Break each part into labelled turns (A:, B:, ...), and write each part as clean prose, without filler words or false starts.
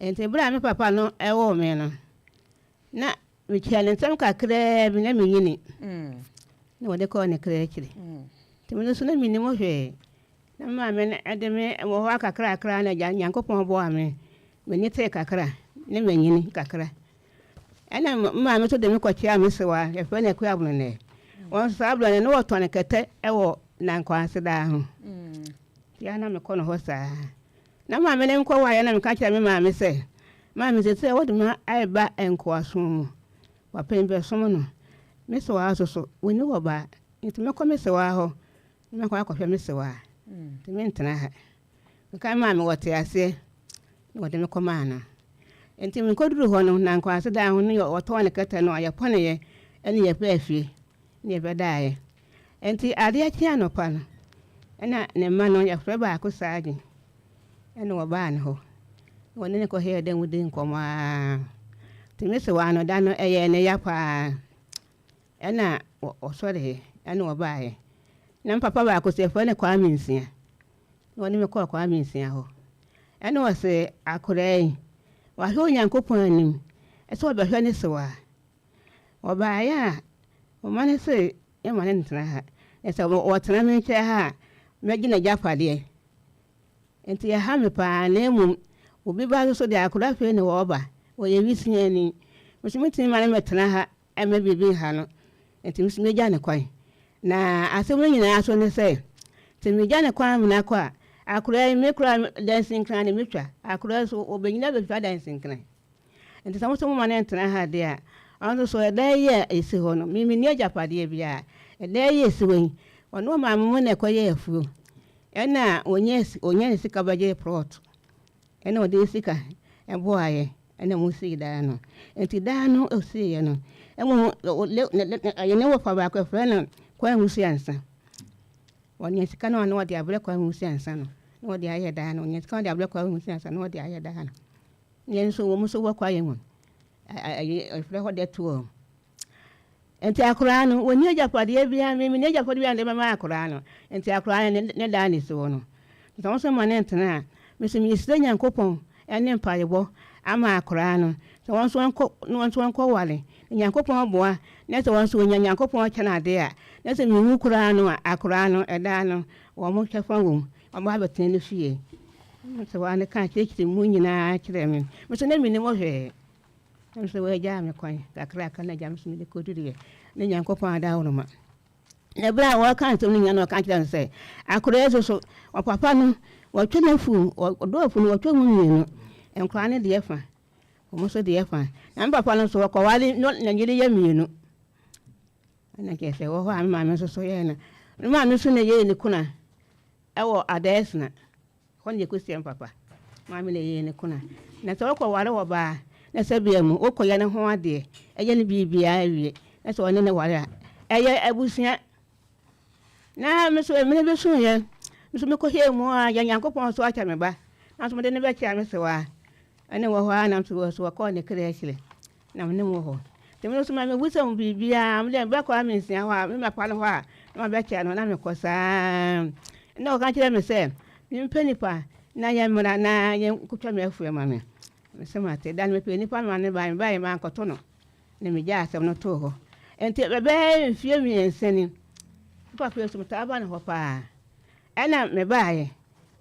A: Enti berɛ a me papa no woo me no, na mekyia ne nsam kakraa bi na menyini. Na wɔde kɔɔ ne kra akyiri. Nti me nso na mennim hwee. Na me maame no de me wɔ hɔ akakrakra na agya Nyankopɔn boaa me. M'ani tee kakra na manyini kakra. Ɛna me maame nso de me kɔkyeaa me sewa, yɛfrɛ no Akua Abronɛ. Wɔn nso saa berɛ no na wɔtɔn kɛtɛ wɔ Nankwase daa ho. Nti a na mekɔ no hɔ saa. Na maame no nkɔwaeɛ na meka kyerɛɛ me maame sɛ, Maame, seesei wode me reba nkoasom mu. Papa yi bɛsom no. Me sewaa nso so, ɔnni hɔ ba, nti mɛkɔ me sewaa hɔ na makɔ akɔhwɛ me sewaa. Nti mentena ha. Meka me maame wɔte aseɛ na wɔde me kɔmaa no. Nti mekɔduruu hɔ no, na nkoase dan ho no wɔtɔn ne kɛtɛ no a yɛpɔneeɛ ne yɛpɛɛ fie ne yɛbɛdaeɛ. Enti adeɛ kyee anɔpa no, ɛna ne mma no, yɛfrɛ baako Saagye, ɛna wɔbaa ne hɔ. Na wɔne no kɔhɛɛ dɛ mu dii nkɔmmɔ ara. Nti me sewaa no, da no ɛyɛɛ ne ya paa. Ɛna ɔsɔreeɛ, ɛna wɔbaeɛ. Na me papa baako nso, yɛfrɛ no Kwame Nsia. Na wɔne me kɔɔ Kwame Nsia hɔ. Ɛna ɔse, akoraa yi, wahwɛ Onyankopɔn anim sɛ ɔbɛhwɛ ne sewaa. Wɔbaeɛ a, wɔma no se yɛmma no ntena ha, na sɛ ɔtena me nkyɛn ha a, mɛgye n'agyapadeɛ. Enti ɛha me pa ara, na mmom obi ba nso deɛ, akwadaa afei na ɔreba, ɔyɛ wisiani. Me nso mentumi mma no mmɛtena ha mma biribi nha no, enti me nso mɛgya no kwan. Na asɛm no nyinaa nso ne sɛ, sɛ megya no kwan ma no akɔ a, akwadaa yi, me koraa dansinkran na mɛtwa, akwadaa yi nso ɔbɛnyini abɛtwa dansinkran. Enti sɛ mo nso moma no ntena ha de a, ɔno nso so ɛdan yi a ɛsi hɔ no, me menni agyapadeɛ biara. Ɛdan yi a ɛsi hɔ yi, ɔne ɔmaame mo na ɛkɔyɛɛ afuo. Ɛna ɔnyaa ne sika bɛgyee plot. Ɛna ɔde ne sika boaeɛ ɛna mosii dan no. Enti dan no ɔsiiɛ no, mmom ɛyɛ ne wɔfa baako yɛfrɛ no Kwame Wusu-Ansah. Ɔnya sika no a na ɔde abrɛ Kwame Wusu-Ansah no, na ɔde ayɛ dan no. Ɔnya sika no ɔde abrɛ Kwame Wusu-Ansah na ɔde ayɛ dan no. Yɛn nso wɔn nso wɔ kwaeɛ mu. Ɛfrɛ hɔ dɛ toɔ. Nti akoraa no, wɔnni agyapadeɛ biara, me menni agyapadeɛ biara de bɛma akoraa no. Nti akoraa no ne daa ne soɔ no. Sɛ wɔn nso ma no ntena a, me nso mesrɛ Nyankopɔn ne mpaebɔ ama akoraa no, sɛ wɔn nso wɔnkɔ, na wɔn nso wɔnkɔware. Na Nyankopɔn boa, na sɛ wɔn nso wɔnya Nyankopɔn kyɛn adeɛ a, na sɛ mewu koraa no a, akoraa no, ɛdaa no, wɔn kyɛfa wɔ mu, wɔbɛba abɛtena ne fie. Sɛ waa no kaa kyerɛkyerɛ mu nyinaa kyerɛɛ me. Me nso na mennim hwee. Na me nso wɔagyaa me kwan kakraka na agya me nso mede kɔduruiɛ ne Nyankopɔn adaworoma. Na berɛ a wɔreka nsɛm no nyinaa na ɔka kyerɛɛ no sɛ, akwadaa yi nso so, ɔpapa no, wɔtwe n'afu, ɔdɔ afu no, wɔtwe mu mmienu. Nkwadaa no deɛ fa, wɔn nso deɛ fa. Na me papa no nso, wɔkɔware no, ne yere yɛ mmienu. Ɛna kyerɛ sɛ wɔ hɔ a me maame nso so yɛɛ no. Me maame nso na ɛyɛɛ ne kuna. Ɛwɔ Adaesena, hɔ na yɛkɔsia me papa maame na ɛyɛɛ ne kuna. Na sɛ wokɔware ɔbaa na sɛ bia mu wokɔyɛ ne ho adeɛ, ɛyɛ no biribiara wie na sɛ ɔne no ware a, ɛyɛ abusua. Na me nso mmerɛ bi soeɛ, me nso mekɔhwɛɛ mu a, yɛ Nyankopɔn nso akyɛ me ba, nanso mede no bɛkyea me sewaa. Ɛne wɔ hɔ ara na nso wɔ so wɔkɔɔ ne kra akyire. Na me ne mo wɔ hɔ. Nti me nso ma mebisa mo biribiara, me deɛ mebɛkɔ a mensia hɔ a, me mapa no hɔ a, na mabɛkyɛ no, na mekɔ saa. Ɛnna ɔka kyerɛɛ me sɛ, mempɛ nipa na yɛmmra na yɛnkɔtwa me afuo ma me. Mese mate. Da no mepɛɛ nipa ma no baeɛ, mebaeɛ mankɔto no, na megyaa asɛm no too hɔ. Nti ɛbɛyɛ mfeɛ mmiɛnsa ni, me papa yi nso metaa ba ne hɔ paa. Ɛnna mebaeɛ,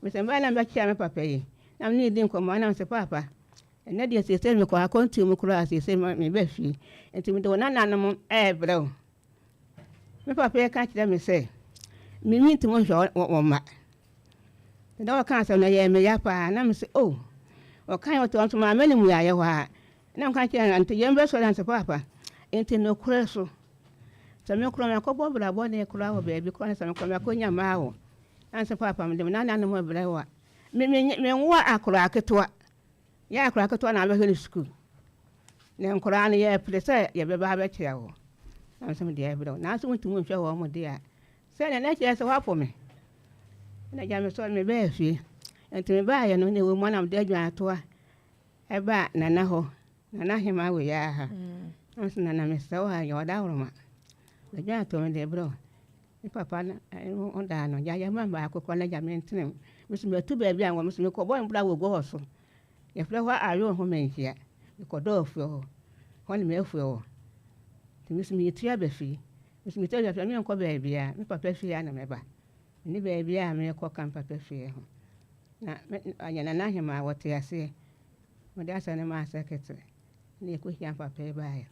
A: mesɛ mebaeɛ na mebɛkyea me papa yi, na me ne no di nkɔmmɔ, ɛnna mese, Paapa, Ɛnnɛ deɛ seesei mekɔ akwantuo mu koraa seesei meba fie nti mede wo nananom rebrɛ wo. Me papa yi ka kyerɛ me sɛ me mentumi nhwɛ wɔn mma. Nti na ɔka asɛm no ɛyɛɛ me ya paa na mese oh ɔkae ɔte ɔnso maame no mmuaeɛ hɔ a na meka kyerɛ no nti yɛn bɛsɔre ansa paapa nti nokorɛ so sɛ me koraa makɔbɔ bra bɔne koraa wɔ baabi koraa sɛ me koraa makɔnya mmaa wɔ ansa paapa mede me nananom rebrɛ wo a me me menwoa akoraa ketewa Yɛ akwadaa ketewa na abɛhwɛ no sukuu. Na nkwadaa no yɛpere sɛ yɛbɛba abɛkyerɛ wo. Na nso mede ɛbrɛ wo. Nanso wontumi nhwɛ wɔn deɛ a, sɛdeɛ na kyerɛ sɛ woapo me. Na gya me sɔre mebɛɛ fie. Nti mebaeɛ no na ɛwɔ mu a na mede adwantoa ɛbaa Nana hɔ. Nana Hemaa wɔ yɛ ha. Na nso Nana mesrɛ wo a yɛ ɔdaworoma. Adwantoa mede brɛ wo. Me papa no ɔdaa no gya yɛ ma baako kɔ na gya mentene. Me nso matu baabi a wɔ me nso mekɔbɔ mbra wɔ gua so. Yɛfrɛ hɔ Aweɔ ho Manhyia. Mekɔdɔɔ afuo hɔ. Hɔ ne m'afuo wɔ. Nti me nso meretu aba fie. Me nso metu aba fie a, merenkɔ baabiara. Me papa fie ara na mɛba. Menni baabiara a merekɔ ka me papa fie ho. Na me ɔyɛ Nana Ahemaa, wɔte aseɛ. Mede asɛm no maa sɛkɛtere na yɛkɔhyiaa me papa yi baeɛ.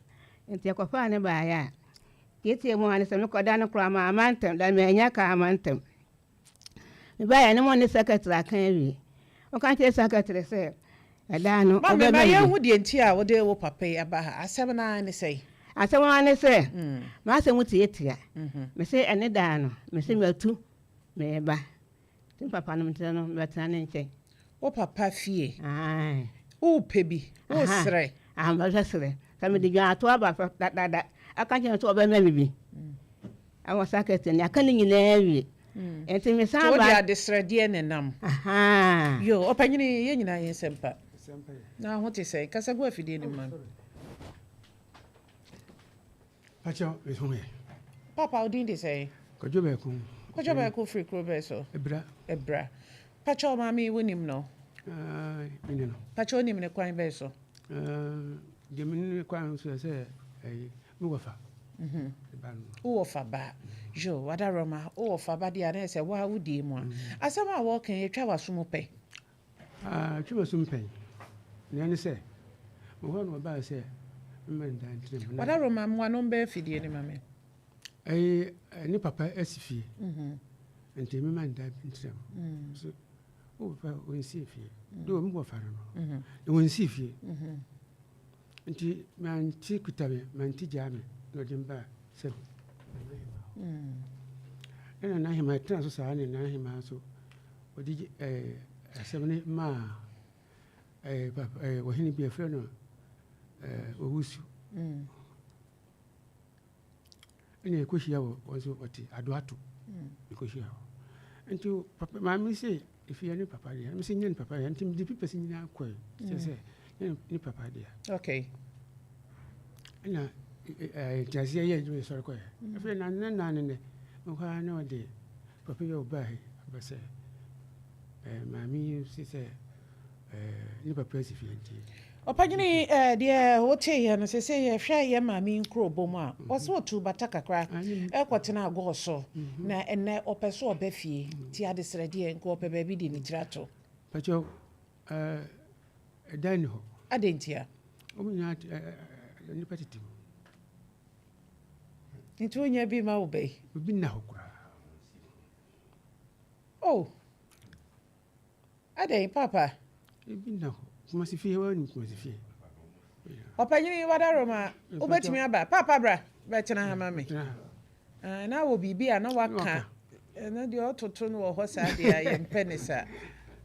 A: Nti yɛkɔfaa no baeɛ a, tietie mu ara ne sɛ mekɔda no koraa mamma ntɛm, da mannya kaa amma ntɛm. Mebaeɛ no mo ne sɛkɛtere aka awie. Woka kyerɛ sɛkɛtere sɛ ɛda no
B: Maame,
A: wobɛma
B: ma
A: me bi.
B: yɛnhu deɛ nti a wode wo papa yi aba ha. Asɛm no ara ne sɛn?
A: Asɛm ara ne sɛ, m'asɛm tiatia. Mese ɛne daa no, mese matu mereba. Nti me papa no nti no mebɛtena ne nkyɛn.
B: Wo papa fie?
A: Ae.
B: Wopɛ bi? Wosrɛ?
A: Aha, mebɛsrɛ. Sɛ mede dwaato aba dada aka kyerɛ no sɛ ɔbɛma me bi. Awɔ sakɛte no, yɛaka ne nyinaa awie. Nti mesan
B: ba. Nti wode adesrɛdeɛ na ɛnam?
A: Ahaa.
B: Yoo, ɔpanyini, yɛn nyinaa yɛn nsɛm pa. Na ho te sɛn? Kasa gu afidie no mu ma me.
C: Pakyɛ, me ho yɛ.
B: Papa, wo din de sɛn?
C: Kwadwo Bɛɛko.
B: Kwadwo Bɛɛko firi kuro bɛn so?
C: Ebra.
B: Ebra. Pakyɛ, wo maame yi, wonim no?
C: Ae, menim no.
B: Pakyɛ, wonim no kwan bɛn so?
C: Deɛ menim no kwan so sɛ ɛyi, me wɔfa. Ba no.
B: Wo wɔfa ba. Yo, Wadaroma, wo wɔfa ba deɛ a na ɛsɛ wo a wodie mu a. Asɛm a wɔreka yi, atwa w'aso mu pɛ?
C: Atwa m'aso mu pɛn. Nea ɛne sɛ, mewɔ hɔ na wɔbae sɛ memma no dan ntena mu.
B: Wadaroma, mmoa no mbɛn afidie no ma me.
C: Ɛyi, ne papa asi fie. Nti memma no dan ntena mu. So, wo papa ɔnsii fie. De wɔ me wɔfa no no. Na wɔnsii fie. Nti mante kuta me, mante gyaa me na ɔde me baa sɛ Nana Hemaa hɔ. Na Nana Hemaa tena so saa ne Nana Hemaa nso ɔde ɛɛ asɛm no maa ɛɛ papa ɛɛ ɔhene bi ɛfrɛ no ɛɛ Owusu. Ɛna yɛkɔhyia wɔ wɔn nso wɔte Adoato. Yɛkɔhyia hɔ. Nti papa maame se efie ne papa deɛ. Mese nyɛ ne papa deɛ. Nti mede papers nyinaa kɔe. Kyerɛ sɛ nyɛ ne papa deɛ.
B: Okay.
C: Ɛna nteaseɛ yɛ adwuma sɔre kɔɛ. Afei na ne na ne nɛ mekɔ ara na ɔde papa yi a ɔbaa ha yi aba sɛ maame yi se sɛ Ne papa asi fie nti.
B: Ɔpanyini eh, deɛ woteeɛ no sese yɛhwɛ yɛn maame yi nkurobɔ mu a, ɔse ɔtuu bata kakra kɔtenaa gɔɔ so na ɛnnɛ ɔpɛ so ɔba fie nti adesrɛdeɛ nka ɔpɛ baabi de ne tiri ato.
C: Pakyɛw, eh, ɛdan nni hɔ.
B: Adɛn ntia?
C: Wɔn nyinaa te, eh, eh, nnipa tete mu.
B: Nti wonya bi ma wo ba yi?
C: Obi nna hɔ koraa.
B: Oh! Adɛn, Paapa?
C: Ebi nna hɔ. Kumasi fie, woanim Kumasi fie.
B: Ɔpanyin Wadaroma, wobɛtumi aba. Paapa bra, bɛtena ha ma me. Ah, na wɔ biribi a na waka. Ɛno deɛ ɔtoto no wɔ hɔ saa deɛ a yɛmpɛ ne saa.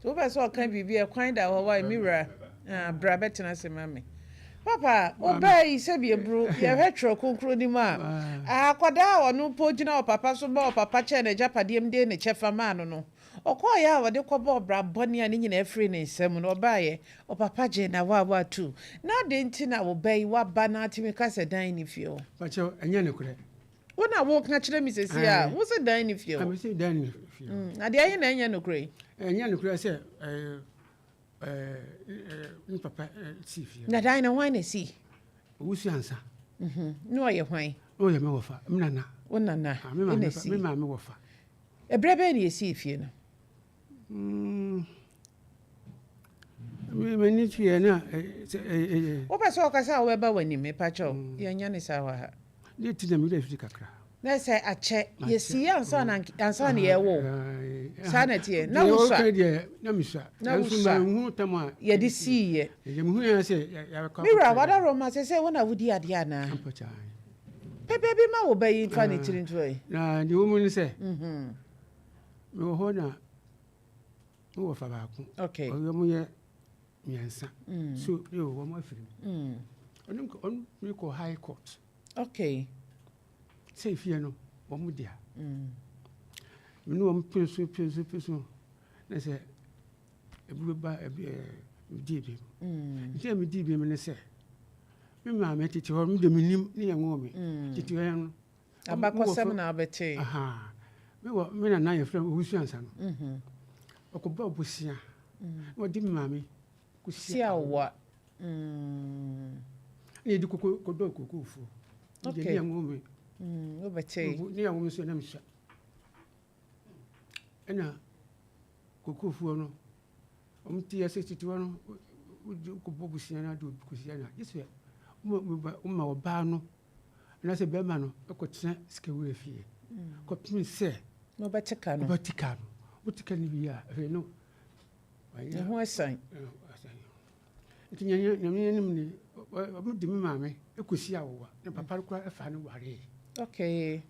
B: So wopɛ sɛ ɔka biribi a kwan da hɔ wa me wura. Ah, bra bɛtena ase ma me. Papa, wobaa yi sɛbi eburu, yɛhwɛ twerɛ kronkron no mu a, akwadaa a ɔno mpo gyina ɔpapa so ma ɔpapa kyɛɛ n'agyapadeɛ mu de ne kyɛfa maa no no, Ɔkɔeɛ a ɔde kɔbɔɔ bra bɔne a ne nyinaa firii ne nsam no, ɔbaeɛ, ɔpapa gyee n'awaawa tuu. Na adɛn nti na wo ba yi, woaba na atumi ka sɛ dan nni fie hɔ?
C: Pakyɛw, ɛnyɛ nokorɛ.
B: Wo na woreka kyerɛ me seesei a, wo se dan nni fie hɔ.
C: Mese dan nni fie hɔ.
B: Na deɛ ɛhe na ɛnyɛ nokorɛ yi?
C: Ɛnyɛ nokorɛ sɛ ne papa sii fie.
B: Na dan no, hwan na esii?
C: Owusu Ansa.
B: Na ɔyɛ hwan?
C: Na ɔyɛ me wɔfa, me nana.
B: Wo nana na esii?
C: Me maame wɔfa.
B: Ɛberɛ bɛn na yɛsii fie no?
C: M'ani tuiɛ na sɛ.
B: Wopɛ sɛ ɔkasa a wobɛba w'anim mepakyɛw yɛnyɛ ne saa wɔ ha.
C: Ne ti na me werɛ firi kakra.
B: Na sɛ akyɛ yɛsii ansa na ansa na yɛwo wo saa na ɛteɛ na wosua.
C: Deɛ na mesua
B: na wosua
C: nanso tam a
B: yɛde siiɛ.
C: Deɛ mehu yɛ sɛ yɛakɔ.
B: Me wura wadaroma sɛ sɛ wo na wodi adeɛ anaa? Pɛ baabi ma wo ba yi mfa ne tiri nto ɛ.
C: Na deɛ ɛwɔ mu ne sɛ, mewɔ hɔ na mewɔ fa baako.
B: Okay.
C: Ɔyɛ wɔn yɛ mmiɛnsa. So yo wɔn afiri mu. Ɔno ɔno mi kɔ high court.
B: Okay.
C: Sɛ efie no wɔn dea. Me ne wɔn pere so pere so pere so na sɛ ebi bɛba ebi ɛɛ medii bem. Nti a medii bem ne sɛ. Me maame tete hɔ no, me de menim ne yɛn nwoo me. Tete hɔ no.
B: Abakɔsɛm na wobɛtee.
C: Me wɔ me nana yɛfrɛ no Owusu Ansa no. Ɔkɔbɔɔ bosea na ɔde me maame. kɔsi awowa. Ɛna yɛde koko kɔdɔɔ kokofoɔ. Okay. Ne yɛn me.
B: Wobɛkyɛ.
C: Ne yɛn nso nam sua. Ɛna kokofoɔ no wɔn ti yɛ sɛ tete hɔ no wode kɔbɔ busua no ade obi kɔsi ana gye sɛ woma ɔbaa no anaasɛ bɛrima no kɔtena sikawura fie kɔpem sɛ
B: na ɔbɛte ka no
C: ɔbɛte ka no wote ka no wie a afei no
B: ne ho asan.
C: Nti nyame anim ni ɔmo de me maame kɔsi awowa na papa no koraa ɛfa no waree.
B: Okay.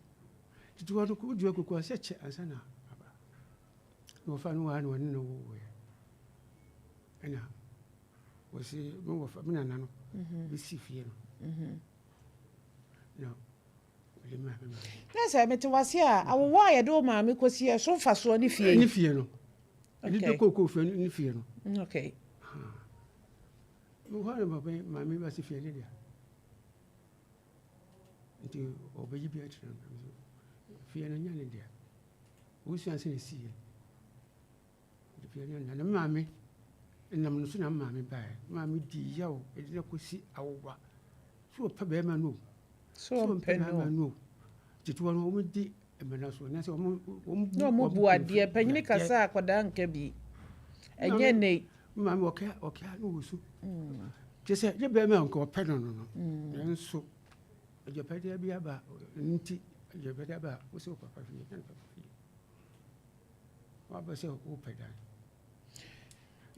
C: Tete hɔ no wodi hɔ kɔkɔ sɛ kyɛ ansa na aba. Na wɔfa no waa na wɔne no wowoeɛ. Ɛna wɔsi me wɔfa me nana no bɛsi fie no. Na wɔde maa me maame.
B: Na sɛ mete wase a awowa a yɛde wo maame kɔsi ɛso mfasoɔ ne fie yi.
C: Ne fie no. Ɛde de kookoo fie no ne fie no.
B: Okay.
C: Hɔ na papa maame ba si fie ne deɛ. Nti ɔbɛgye bi akyerɛ no. Fie no nyɛ ne deɛ. Wosua sɛ ne siiɛ. Nti fie no na ne maame nam no so na maame baeɛ. Maame di yaw ɛde no kɔsi awowa. So ɔpɛ bɛrima no o.
B: So ɔmpɛ
C: bɛrima no o. Tete hɔ no wɔn di mmara so anaasɛ wɔn wɔn
B: Na ɔmo bu adeɛ panyini kasa akwadaa nka bi. Ɛnyɛ nne yi.
C: Maame ɔkɛ ɔkɛ na ɔwɔ Kyerɛ sɛ ne bɛrima a nka ɔpɛ no no no. Nanso agyapadeɛ bi aba nti agyapadeɛ aba a wosɛ wo papa fie na ne papa fie. Waba sɛ wopɛ dan.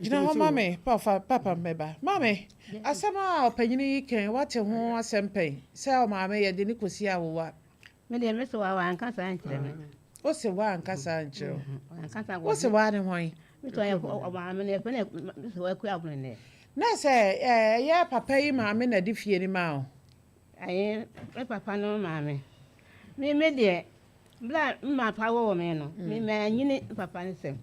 B: Gyina hɔ ma me papa papa mmɛba. Maame, asɛm a ɔpanyini yi kan wate ho asɛm pɛn sɛ ɔmaame yɛde ne kɔsi awowa.
A: Me deɛ me so wa wanka saa nkyerɛ me.
B: Wo se wanka saa nkyerɛ wo.
A: Wanka saa.
B: Wo se wa ne hwan?
A: Me so yɛ ɔmaame no yɛfrɛ no me so akua abono nɛ.
B: Na sɛ ɛyɛ papa yi maame na de fie no maa wo?
A: Ɛyɛ me papa no maame. Me me deɛ bla me papa wɔ me no me manyini papa no sɛm.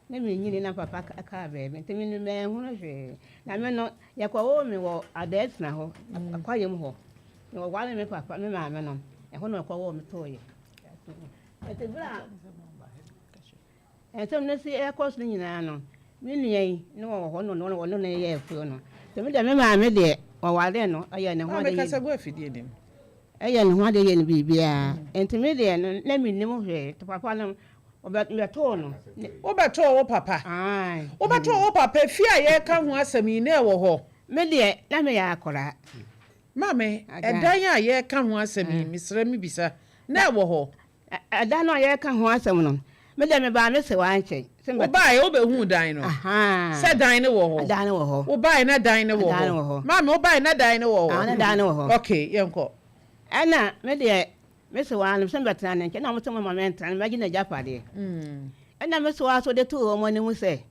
A: Na menyini na papa kaa baabi nti me no manhunu hwee. Na me no yɛkɔwoo me wɔ Adaatena hɔ akwayam hɔ. Na wɔware me papa me maame no ɛhɔ na wɔkɔwoo me tooyɛ. Nti bla nsɛm no si ɛkɔ so no nyinaa no me nua yi ne wɔwɔ hɔ no no wɔne no yɛ afuo no. Nti me deɛ me maame deɛ wɔware no ɛyɛ ne ho ade
B: Maame kasa gu afidie nim.
A: Ɛyɛ ne ho ade yɛ no biribiara. Nti me deɛ no na mennim hwee. Nti papa no wɔbɛtoo no.
B: Wobɛtoo wo papa?
A: Ae.
B: Wobɛtoo wo papa fie a yɛreka ho asɛm yi na ɛwɔ hɔ?
A: Me deɛ na meyɛ akwaraa.
B: Maame, ɛdan a yɛreka ho asɛm yi mesrɛ mebisa na ɛwɔ hɔ?
A: Ɛdan no a yɛreka ho asɛm no me deɛ mebaa me sewaa nkyɛn.
B: Wobaeɛ wobɛhuu dan no? Sɛ dan no wɔ hɔ?
A: Dan no wɔ hɔ.
B: Wobaeɛ na dan no wɔ hɔ? Maame wobaeɛ na dan no wɔ hɔ?
A: Na dan no wɔ hɔ.
B: Okay, yɛnkɔ.
A: Ɛna me deɛ me sewaa no sɛ mebɛtena ne nkyɛn na wɔn sɛ mo ma mentena no mɛgye n'agyapadeɛ. Ɛna me sewaa so de too wɔn anim sɛ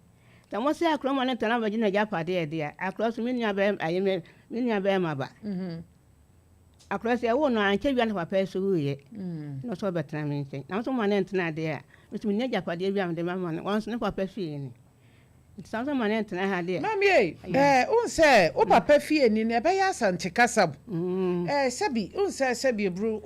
A: sɛ mo sɛ akora ma no ntena mɛgye n'agyapadeɛ deɛ akora so me nua bɛrima ayi me me nua bɛrima ba. Akora sɛ ɛwɔ no ankyɛ wia na papa so wuiɛ. Na ɔsɛ ɔbɛtena me nkyɛn. Na nso ma ne ntena deɛ a nso menni agyapadeɛ bi a mede bɛma no. Wɔn nso ne papa fie ni. Nti sɛ nso ma ne ntena ha deɛ.
B: Maame ei, ɛɛ wohu sɛ wo papa fie ni no ɛbɛyɛ Asante kasa mu. Ɛɛ sɛbi wohu sɛ sɛbi eburu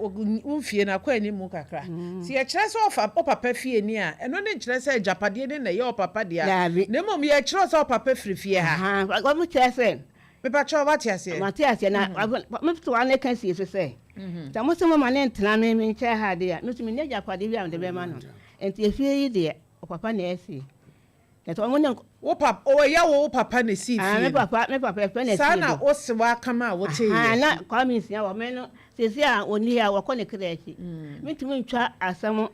B: wo mfie no akɔ anim kakra. Sɛ yɛkyerɛ sɛ ɔfa wo papa fie ni a, ɛno ne nkyerɛ sɛ agyapadeɛ no na ɛyɛ wo papa dea.
A: Daabi.
B: Na mmom yɛkyerɛ sɛ wo papa firi fie ha.
A: Wɔn kyerɛ sɛ.
B: Mepakyɛw wate aseɛ?
A: Mate aseɛ na me to ano ka sie so sɛ sɛ mo sɛ mo ma ne ntena me me nkyɛn ha deɛ a me nso menni agyapadeɛ bi a mede bɛma no. Nti efie yi deɛ ɔpapa na ɛsi. Na sɛ ɔmo ne
B: Wo papa ɔyɛ wo wo papa na esii fie no?
A: Me papa me papa ɛfɛ na esii
B: Saa na wo se waka ma wo te yɛ?
A: Na Kwame Nsia wɔ me no seesei a ɔnni ha wɔkɔ ne kra akyi. Mentumi ntwa asɛm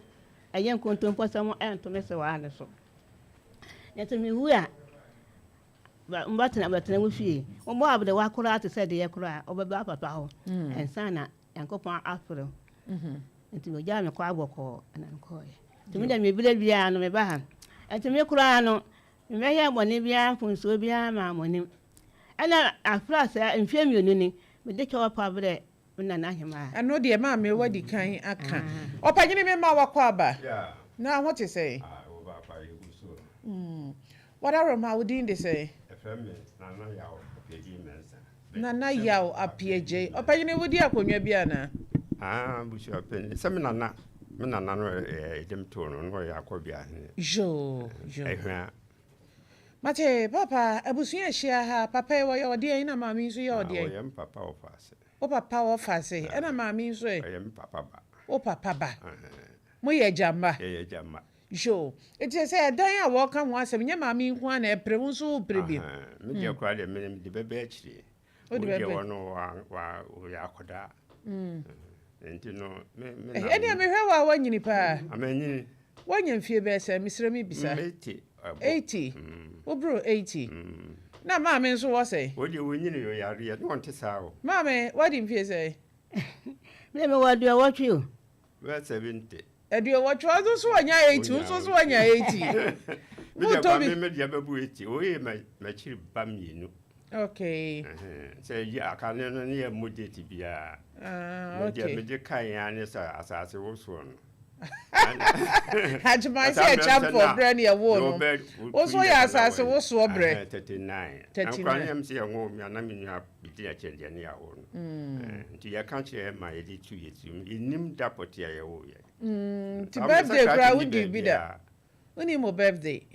A: ɛyɛ nkontomposɛm ɛnto me sewaa no so. Na sɛ mewu a Mbɛtena bɛtena wo fie. Wɔbɔ aberewa koraa te sɛ deɛ koraa ɔbɛba papa hɔ ansa na Nyankopɔn afrɛ wo. Nti wɔgyaa me kɔ abɔkɔɔ na mekɔɔeɛ. Nti me deɛ me berɛ biara no meba ha. Nti me koraa no memmɛyɛɛ bɔne biara mfomsoɔ biara maa mo anim. Ɛna afra sɛ mfeɛ 2 ni mede kyɛw pa brɛɛ Me nana hemaa.
B: Ɛno deɛ maame wadi kan aka. Ɔpanyini me ma wakɔ aba. Na ho te sɛn?
D: Ah, wo ba pa yɛ gu so.
B: Wadaroma wo din de sɛn?
D: Ɛfrɛ me Nana Yaw Apiagyei Mensah.
B: Nana Yaw Apiagyei. Ɔpanyini wodi akonnwa bi anaa?
D: Ah, busua panyin. Sɛ me nana, me nana no yɛde me too no, na ɔyɛ akɔbea hene.
B: Yoo, yoo.
D: Ɛhwea.
B: Mate, papa, abusua ahyia ha, papa yi wɔyɛ ɔdeɛn na maame yi nso yɛ
D: Ah,
B: ɔdeɛn?
D: Ɔyɛ me papa wɔfa ase.
B: Wo papa wɔfa ase, ɛna maame yi nso ɛ?
D: Ɔyɛ me papa ba.
B: Wo papa ba. Moyɛ agya mma?
D: Yɛyɛ agya mma.
B: Yo, enti sɛ ɛdan a wɔreka ho asɛm, nyɛ maame yi nko ara na ɛpere, wo nso wopere bi?
D: Me deɛ koraa deɛ, me mede bɛbɛ akyire.
B: Wode
D: Wo deɛ
B: bɛbɛ?
D: wɔno wa wa wɔyɛ akɔdaa. Nti no, me me na.
B: Ɛnneɛ mehwɛ wo a woanyini paa.
D: Amanyini.
B: Woanya mfie bɛyɛ sɛ, mesrɛ me bisa.
D: 80. Ɛbɔ.
B: 80? Woboro 80? Na maame nso wɔ sɛn?
D: Wo deɛ wonyini yɛ yareɛ, ne wɔnte saa o.
B: Maame, woadi mfie sɛn?
A: Me mewɔ 80 o.
D: Bɛyɛ 70.
B: 80, ɔno nso wanya 80, wo nso so wanya 80.
D: Me deɛ
B: Wotɔ
D: kwa
B: bi.
D: me me deɛ bɛbu 80. Woyɛ m'akyiri ba mmienu. Sɛ yi aka ne no ne yɛ mmɔ date biara.
B: Ah,
D: Me deɛ mede kae ya ne sɛ asase wosoɔ no.
B: Agyeman sɛ ɛkyampɔ berɛ ne ɛwoo no. Wo nso yɛ asase wosoɔ berɛ.
D: 39.
B: 39.
D: Nkwa ne yɛm sɛ yɛnwo me ana me nua bɛdi akyɛ deɛ ne yɛawo no. Nti yɛka kyerɛ ma yɛde tu yɛ tirim. Yɛnim da pɔte a yɛwo yɛ.
B: Nti birthday koraa wodi bi da. Wonim wo birthday?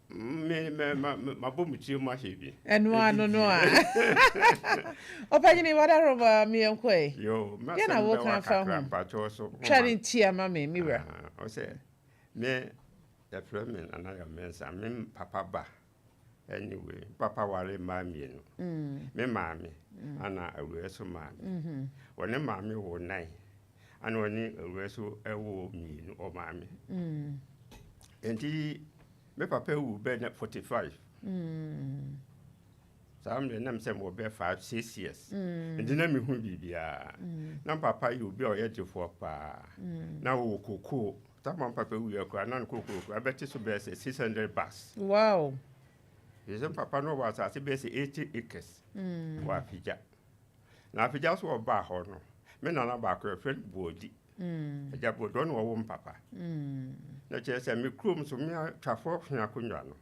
D: Me me ma mabɔ me tiri mu ahyɛ bi.
B: Ɛno ano no a. Ɔpanyini wadaroma mmiɛnkɔ yi.
D: Yo,
B: Deɛ na
D: masɛm
B: woka
D: bɛwa
B: afa
D: kakra
B: ho?
D: mpakyɛw so.
B: Twa ne ti ama me, me wura.
D: Ah, ɔsɛ me yɛfrɛ me Nana Yaw Mensah, me papa ba. Anyway, papa ware mmaa mmienu. Me maame ana awura so maame. Wɔne maame wo nan. Ana ɔne awura so ɛwo mmienu ɔmaame. Nti me papa wu bɛ na 45. Saa mmerɛ nam sɛ mewɔ bɛ 5 6 years. Nti na mehu biribiara. Na papa yɛ obi a ɔyɛ gyefoɔ paa. Na wɔwɔ kokoo. Saa papa wuiɛ koraa na ne kokoo koraa bɛte so bɛyɛ sɛ 600 bags. Sɛ papa no wɔ asase bɛyɛ sɛ 80 acres wɔ Afigya. Na Afigya so ɔbaa hɔ no, me nana baako yɛfrɛ no Boadi. Agya Boadi, ɔno ɔwɔ m papa. Na kyerɛ sɛ me kurom so me atwafoɔ hwene akonnwa no,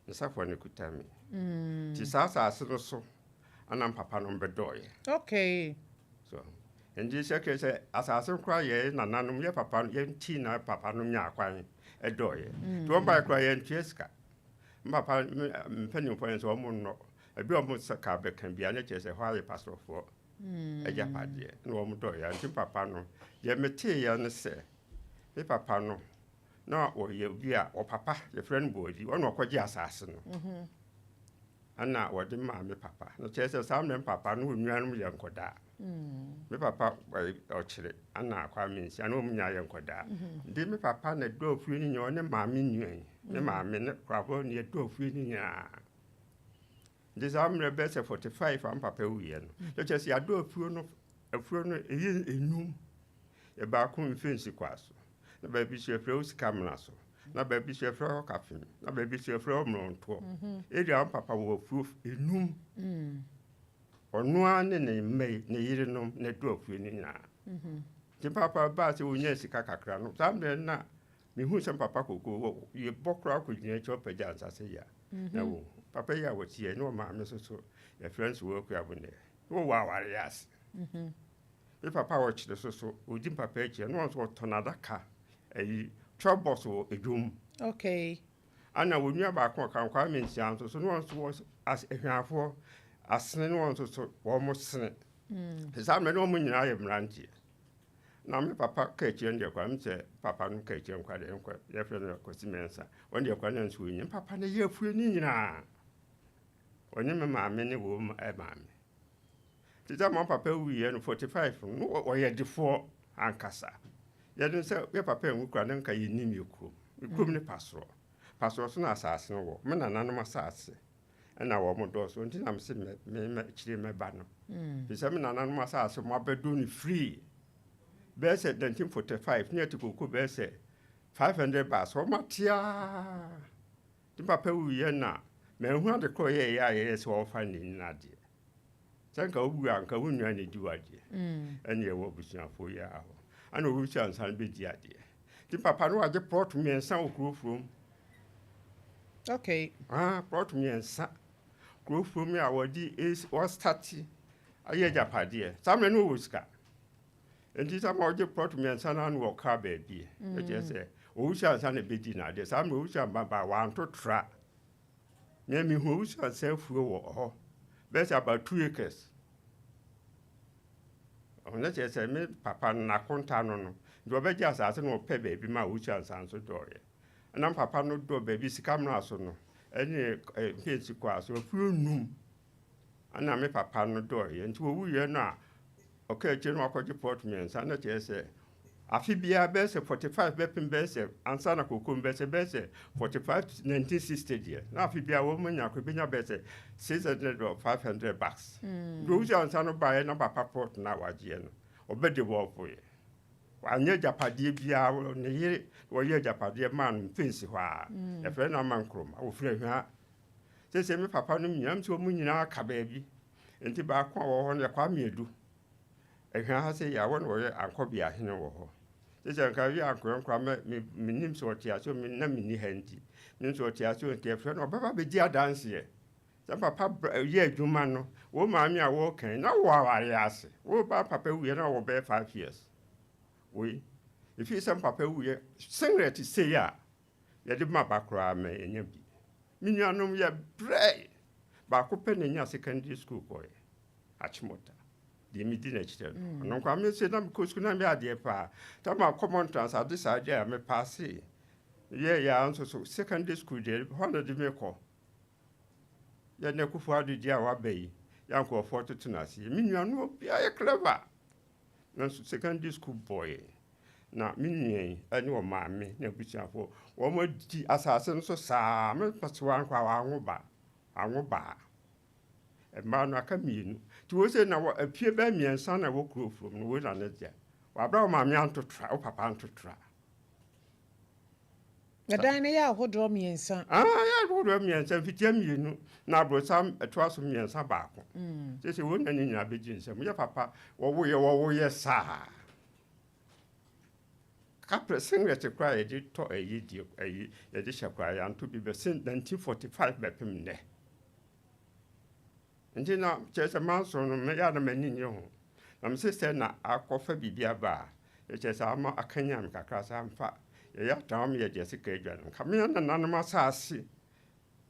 D: ne safoa no kuta me. Nti saa asase no so ana papa no bɛdɔɔyɛ. So nti sɛ kyerɛ sɛ asase no koraa yɛ nananom yɛ papa no yɛnti na papa no nya akwan ɛdɔɔyɛ. Nti wɔn baeɛ koraa yɛntua sika. Papa mpanimfoɔ yɛn sɛ wɔn nnɔ. Ebi a wɔn sɛ ka bɛka bia ne kyerɛ sɛ hɔ ayɛ pastorfoɔ agyapadeɛ na wɔn dɔɔyɛ. Nti papa no deɛ meteeɛ ne sɛ me papa no na ɔyɛ obi a ɔpapa yɛfrɛ no Boadi, ɔna ɔkɔgye asase no. Ɛna wɔde maa me papa. Na kyerɛ sɛ saa mmerɛ papa no wɔn nuanom yɛ nkɔdaa. Me papa ɔkyerɛ ana Kwame Nsia na wɔn nyinaa yɛ nkɔdaa. Nti me papa na dɔ afuo no nyinaa, ɔne maame nua yi. Me maame ne korafoɔ ne yɛdɔ afuo no nyinaa. Nti saa mmerɛ bɛyɛ sɛ 45 a me papa wuiɛ no, kyerɛ sɛ yɛadɔ afuo no ɛyɛ enum. Yɛ baako mfɛnsi kwa so. Na baabi so yɛfrɛ wo sika mmena so. Na baabi so yɛfrɛ hɔ kafem. Na baabi so yɛfrɛ hɔ mmorɔntoɔ. Area wo papa wɔ afuo enum. Ɔno ara ne ne mma yi, ne yerenom na ɛdɔ afuo no nyinaa. Nti papa baa sɛ wɔnya sika kakra no, saa mmerɛ no na mehu sɛ papa koko wɔ yɛbɔ koraa kɔgyina akyi ɔpagya nsase yi a na wɔhu. Papa yi a wɔte yɛ ne ɔmaame so so yɛfrɛ no so wɔakua bo nnɛ. Na wɔwɔ awareɛ ase. Me papa a ɔkyerɛ so so ɔdi papa akyi na ɔno nso ɔtɔn adaka ayi twɛ bɔs wɔ edwom. Ana wɔn nua baako a ɔka Kwame Nsia nso so na wɔn nso wɔ ahwɛafoɔ asene na wɔn nso so wɔn sene. Saa mmerɛ no wɔn nyinaa yɛ mmeranteɛ. Na me papa ka akyire no deɛ koraa sɛ papa no ka akyire nkwa deɛ nkwa yɛfrɛ no Kwasi Mensah. Wɔn deɛ koraa na nso wɔnyɛ. Papa no yɛ afuo no nyinaa. Ɔne me maame ne wɔn maame. Te sɛ ma papa wuiɛ no 45 no ɔyɛ defoɔ ankasa. Yɛde sɛ yɛ papa nwu koraa na nka yɛnim yɛ kurom. Yɛ kurom ne pasorɔ. Pasorɔ so na asase no wɔ. Me nananom asase ɛna wɔn dɔɔso nti na mese me akyire mɛba no. Fi sɛ me nananom asase mo abɛdɔ no free. Bɛyɛ sɛ 1945 ne yɛte koko bɛyɛ sɛ 500 bags wɔn ateaa. Nti papa wuiɛ na manhu ade korɔ yɛyɛ a yɛyɛ sɛ wɔfa ne nyina adeɛ. Sɛ nka wowu a nka wo nua na di w'adeɛ. Ɛne ɛwɔ abusuafoɔ yi a hɔ. Ana owusu ansa no bɛdi adeɛ. Nti papa no wagye plot mmiɛnsa wɔ kuro furom. Ah, plot mmiɛnsa. Kuro furom a wɔde wɔstart ayɛ agyapadeɛ. Saa mmerɛ no wɔwɔ sika. Nti sɛ ma ɔgye plot mmiɛnsa no ano wɔ kaa baabi. Ɛkyerɛ sɛ owusu ansa na bɛdi n'adeɛ. Saa mmerɛ owusu amba ba wanto tra. Me mehu Owusu Ansah afuo wɔ hɔ bɛyɛ sɛ about 2 acres. Ɔno kyerɛ sɛ me papa no n'akonta no no nti ɔbɛgye asase no, ɔpɛ baabi ma Owusu Ansah nso dɔɔyɛ. Ɛna papa no dɔ baabi sika mmara so no ɛne mpensi kɔ a so afuo 5 ɛna me papa no dɔɔyɛ. Nti wɔwuiɛ no a, ɔka akyire no wakɔgye plot 3 na kyerɛ sɛ afe biara bɛyɛ sɛ 45 bɛpem bɛyɛ sɛ ansa na kokom bɛyɛ sɛ 45 1960 deɛ, na afe biara wɔn mu nya koro bɛnya bɛyɛ sɛ 600 or 500 bags. Nti Owusu Ansah no baeɛ na papa plot na wagyeɛ no, ɔbɛ develop yɛ, wanyɛ agyapadeɛ biara. Ne yere wɔyɛ agyapadeɛ maa no mfensi hɔ a yɛfrɛ no Ama Nkroma, wɔfiri Ahwia. Sɛsɛ me papa no nyinaa nso wɔn nyinaa ka baabi, nti baako a wɔwɔ hɔ no yɛ Kwame Adu Ahwia ha sɛ yɛ a wɔn na wɔyɛ Ankɔbea hene wɔ hɔ. Sɛsɛ nka yɛ ankorɛ nkora mɛ me menim sɛ ɔte ase o, me na menni ha nti me nso ɔte ase o. Nti ɛfrɛ no ɔbɛba bɛdi adanseɛ sɛ papa yɛ adwuma no. Wo maame a wɔrekan na wɔ aware ase, wo ba papa wuyɛ na wɔ bɛyɛ 5 years wei ɛfiri sɛ papa wuyɛ singlet sei a yɛde ma ba koraa ma ɛnya bi. Me nuanom yɛ brɛ baako pɛ na ɛnya secondary school kɔɛ Achimota deɛ medi n'akyirɛ no. Ɔno nkwa me sɛ na mekɔ sukuu na meyɛ adeɛ paa tama common entrance ade saa deɛ a mepaase yɛ yɛ nso so secondary school deɛ hɔ na de mekɔ yɛ na Akufo Addo deɛ a waba yi yɛ nkurɔfoɔ toto no ase. Me nuanom obiara yɛ clever, nanso secondary school boy na me nua yi ne ɔmaame ne abusuafoɔ wɔn adi asase no so saa. Me pɛsɛ nkɔ a wɔanwo ba anwo baa, mmaa no aka 2 nti wɔ sɛ na wɔ apue bɛɛ 3 na ɛwɔ kuro fuom no. Wei na ne deɛ wabra wo maame antotora, wo papa antotora.
B: Ɛdan no yɛ ahodoɔ 3.
D: Ah, yɛ ahodoɔ 3, mfitia 2 na aborɔsam ɛtoa so 3 baako. Sɛ sɛ wɔn na ne nyinaa bɛgye nsɛm yɛ papa wɔwoyɛ saa kaprɛ singlet koraa yɛde tɔ ɛyi die ɛyi yɛde hyɛ koraa yɛanto bi bɛ sin 1945 bɛpem nnɛ. Nti na kyerɛ sɛ manso no meyɛ a na m'ani nye ho na mese sɛ na akɔfa biribi aba a ɛkyerɛ sɛ ama akanya me kakra sɛ amfa yɛyɛ atama meyɛ deɛ sika adwa no nka meyɛ nananom asase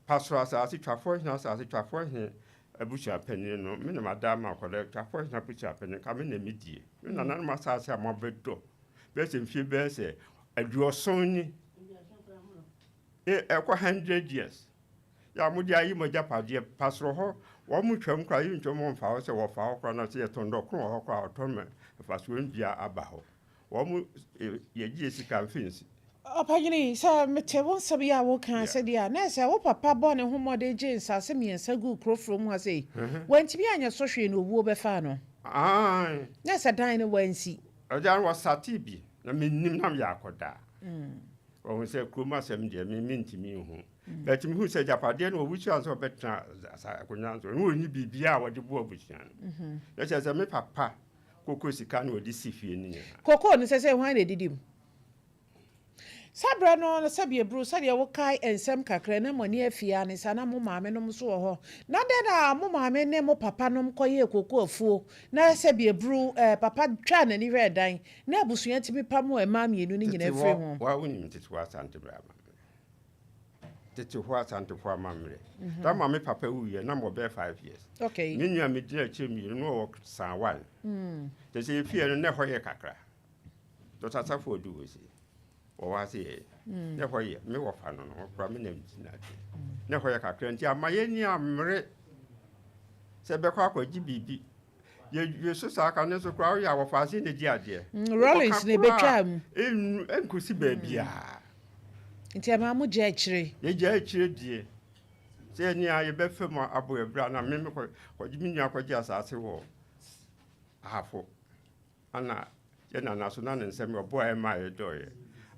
D: pasoro asase twafoɔ hene asase twafoɔ hene abusuapanin no me na mada ama akɔda twafoɔ hene abusuapanin ka me na medie me nananom asase a moabɛdɔ bɛyɛ sɛ mfie bɛyɛ sɛ 70 ni ɛkɔ 100 years yɛ a mode ayi mo agyapadeɛ pasoro hɔ. Wɔn mo twam koraa yi ntwam wɔn mfa hɔ sɛ wɔfa hɔ koraa na sɛ yɛtɔn dɔkono wɔ hɔ koraa ɔtɔn ma mfasoɔ ndua aba hɔ. Wɔn mo yɛgye sika mfensi.
B: Ɔpanyini, sɛ mete wo nsɛm yi a woka sɛdeɛ a na sɛ wo papa bɔ ne ho mmɔden gye nsase 3 gu kurofuro mu ha sei, wantumi anyɛ so hwee na owuo bɛfaa no. Na sɛ dan no wansi.
D: Ɔgya no wɔsate bi na mennim na meyɛ akɔdaa. Wɔhu sɛ kurom asɛm deɛ me mentumi nhu, but mehu sɛ agyapadeɛ no wɔwusua sɛ ɔbɛtena akonnwa nso ne wɔnyi biribiaa a wɔde boa abusua no na kyerɛ sɛ me papa koko sika na wɔde si fie no nyinaa.
B: Kokoo no sɛ hwan na ɛdidi mu saa berɛ no sɛbi eburu sɛdeɛ wokae nsɛm kakra na mo ani afie ne saa na mo maame nom nso wɔ hɔ na dɛn na mo maame ne mo papa nom kɔyɛɛ koko afuo na sɛbi eburu papa twa n'ani hwɛɛ dan na abusua tumi pam mmaa 2 no nyinaa firi ho?
D: Wa wonim tete hɔ Asante berɛ amammerɛ, tete hɔ Asantefoɔ amammerɛ da ma me papa wuyɛ na mɔ bɛyɛ 5 years. Me nua megyina akyire 2 na ɔwɔ san one kyɛ sɛ yɛfie no na ɛhɔ yɛ kakra. Dɔkta Safo ɔdu wɔ si wɔwɔ ase yɛ na ɛhɔ yɛ me wɔfa no no ɔkora me nam gyina ase na ɛhɔ yɛ kakra nti ama yɛni ammere sɛ bɛkɔ akɔgye biribi yɛso saa ka ne nso koraa woyɛ a wɔfa ase na di adeɛ.
B: Rollins na ɛbɛtwaa mu.
D: Ɛnkɔsi baabiaa.
B: Nti ɛma mo gya akyire.
D: Yɛgya akyire die sɛ yɛne a yɛbɛfa mu abɔ yɛbrɛ na me kɔgye me nua kɔgye asase wɔ Ahafo ana yɛ nana so na ne nsɛm ɔboa ɛ ma yɛdɔɔyɛ